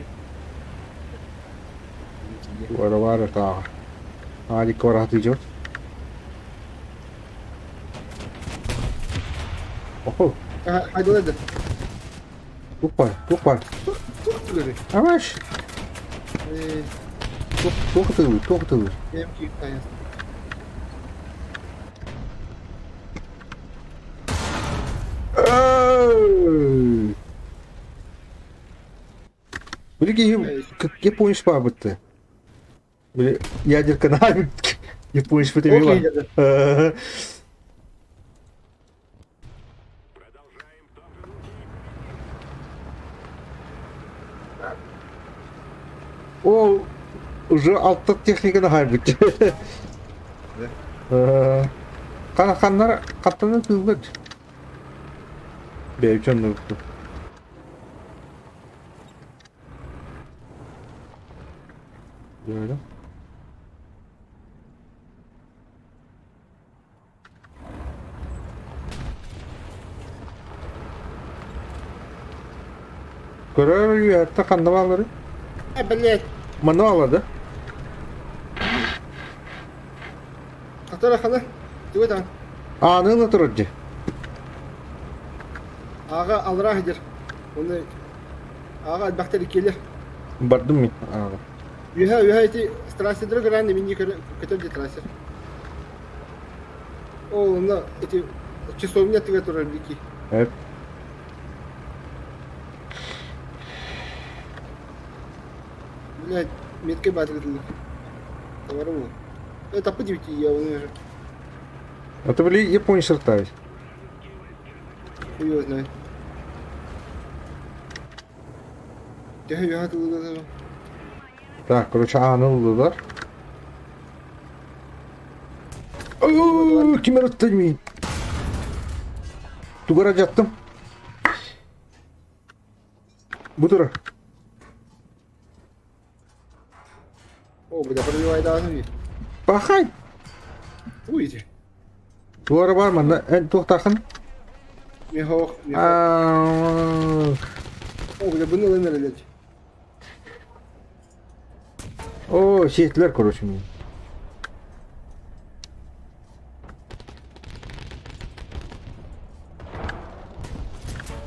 Вара-вара тааҕа. Аадикка бараатыы дьон. Охо, Хайдалар да. туох баар, туох баар. Туох турар? Аваш! Э, Туох туох ытыылыыр, туох ытыылыыр. МК Били киһи японец баабытты. Били ядерка японец бит эмиэ бар. Ол уже алта техниканы хайбыт. Ханнар хаттана тыыллар. Бэйчэн нурту. Böyle. Көрөр үөһэттэн ханна баалларый? Э, блядь. Манна бааллар да? Хатара хана. Туга даҕан. Ааны ыла турар дии. Аҕа алраа сылдьар. Оны аҕа элбэхтэр иккиэлэр. Бардым мин аҕа. Үөһэ үөһэ ити трассердары көрөн минни көтөр дии трассер. Ол онно ити часовня аттыгар турар бики. Эп. Блядь, меткой батырдылар. Товарым. Это по 9 я уже. А то были японец ртавить. Хуй его знает. Төһө үөһэ Так, короче, ааны ыллылар. Ким эрэ миин. Тугара дьаттым. Бу тура. О, бля, пробивай Пахай. Уйди. Туора бар манна эн туохтаахын? Михох, михох. О, бля, бұны ылын О, сиэтилэр, короче, мин.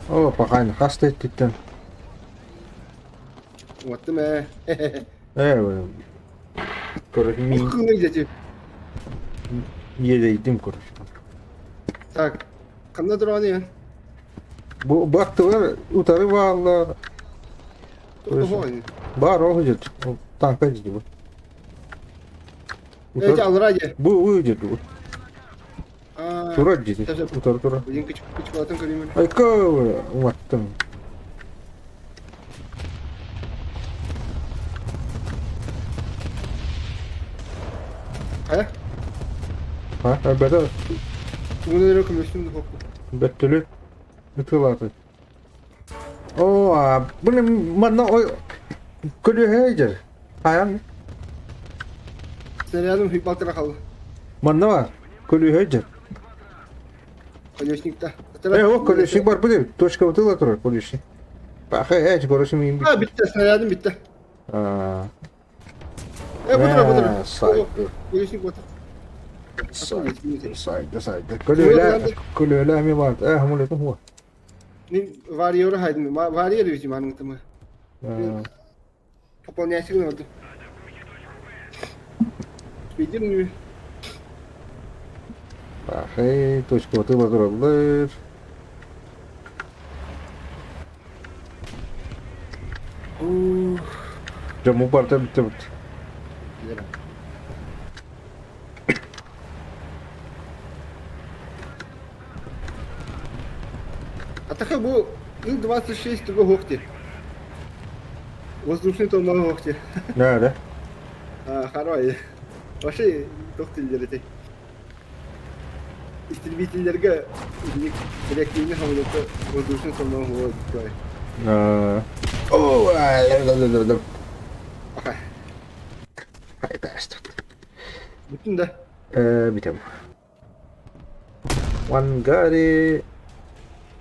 О, пахайн, хаста эттиттен. Уоттым ээ. Э, короче, мин иэдэйдим, короче. Так, ханна тураны Бу бактылар утары бааллар. Бар ол дед. Танка деді бу. Эти алра де. Бу бу деді бу. Тура деді. Утары тура. Блин, кычкалатын көреймін. Айка уматтым. Хайа? Ha, бәдә. Уны көмөстүм духовку. Бәттөлөт. Ытылаты. О, бұны манна ой көлөһөйдер. Хайан. Снарядым хуйбалтыра қалды. Манна бар. Көлөһөйдер. Колесникта. Э, о, колесник бар бу Точка утыла турар колесник. Паха, э, короче, мин. А, битте, снарядым битте. А. Э, бу тура, бу тура. Сайт. Колесник вот. Сайт, сайт, сайт. Көлөһөлө, көлөһөлө эми бар. Э, хамулетум хуа. Мин варьеры хайдым. Варьеры ведь маныңтымы. Пополняйся надо. Спидер Пахай, точка утыла тураллар. Жаму барда битте бит. А так бу Ил-26 туга хохти. Воздушный тоннал хохти. Да, да. А, харай. Вообще тохтиллер эти. Истребительлерге реактивный самолетта воздушный тоннал хохти. О, Ай, päästöt. Бүтүн да. Miten? One got it.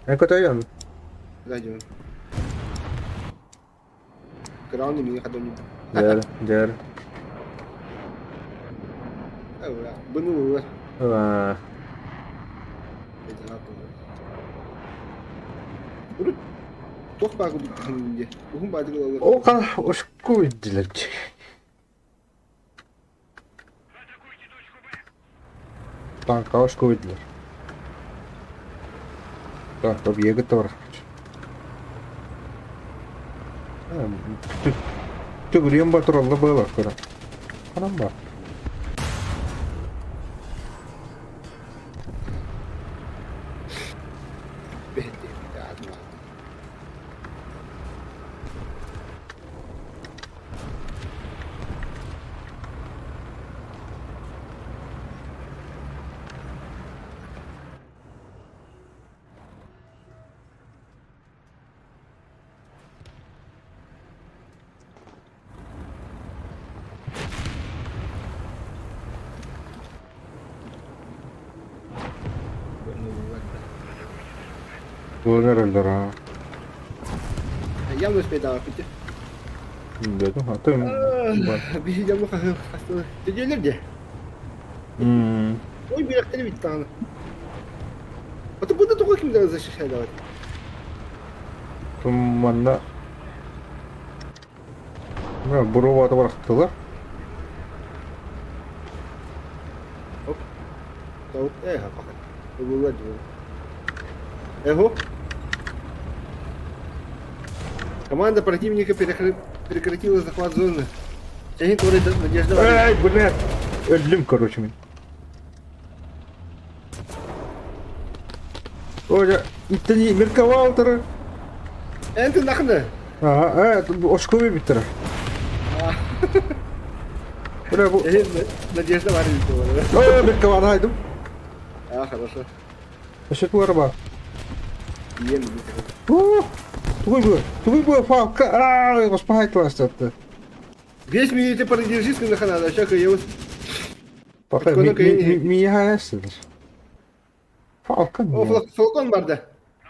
Enkö toi on? Радио. Граунд ми хадони. Дэр, дэр. Бұны Aa, Туох баар курдук дии. Уһун баадыгы О, ошку виделер. Танка ошку виделер. Так, объект бар. Төгүрүйэн ба туралла быалар көрө. Ханан бар? Буолан эрэллэр аа. Я успедааппыт. Дедим атын Биһи дьону хаһыы хастылар. Тедиэлэр дии. Ой, бирэхтэри бит даҕаны. А то бу да туга ким да защищай давай. Манна буруобаата барахтылар. Оп. Топ. Э, пока. Улула дуу. Эхо. Команда противника прекратила захват зоны. Тянет Надежда. Эй, блядь! Өллүм, короче, мин. Оля, иттени меркавалтыры. Энти нахны. Ага, очковый биттер. Бля, бу... Надежда бар бит. Ой, меркаваны айдым. А, хорошо. Өссө тугар бар. Ием. Тугуй бу, тугуй бу, фалка. Аа, господи, твастатты. Весь минуты продержись на надо, сейчас я Пока миха эсседер. Фалкон. О, фалкон бар да.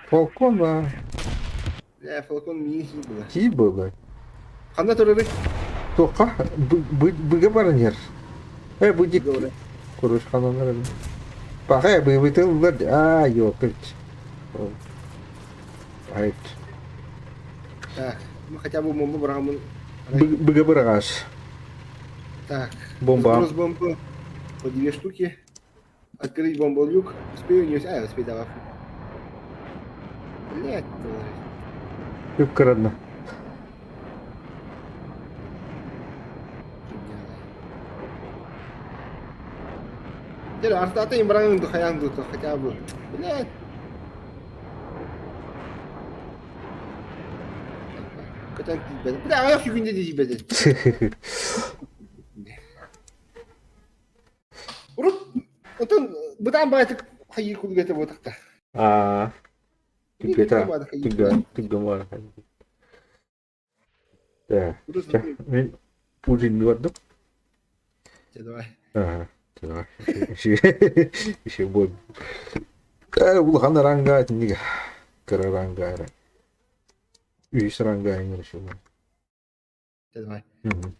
Фалкон ба. Э, фалкон мини было. Ти было. Ханна турары? Тоқа быга баранер. Э, будик. Куруш хананар. Пахай быйбытыллар. А, ёпыть. Айт. Так, ну хотя бы бомбу бырагамын. Быга бырагаш. Так. Бомба. Сброс бомбы по две штуки. Открыть бомболюк. Успею, не успею. А, успею, давай. Блять, Юпкарадна. Теперь артата им бранг хаян дуто хотя бы. Блять. Көтөн тиийбэт. Бля, аҕыйах күндэ тиийбэт. Урут отон бытаан баайтык хайыы кулгете буотахта. Аа. Түггэтэ. Түггэ түггэ баар. Да. Мен ужин бардым. Давай. Ага. Давай. Еще бой. Улахан ранга итиннигэ. Кыра ранга эрэ. Үһүс ранга эҥин еще Давай. Мгм.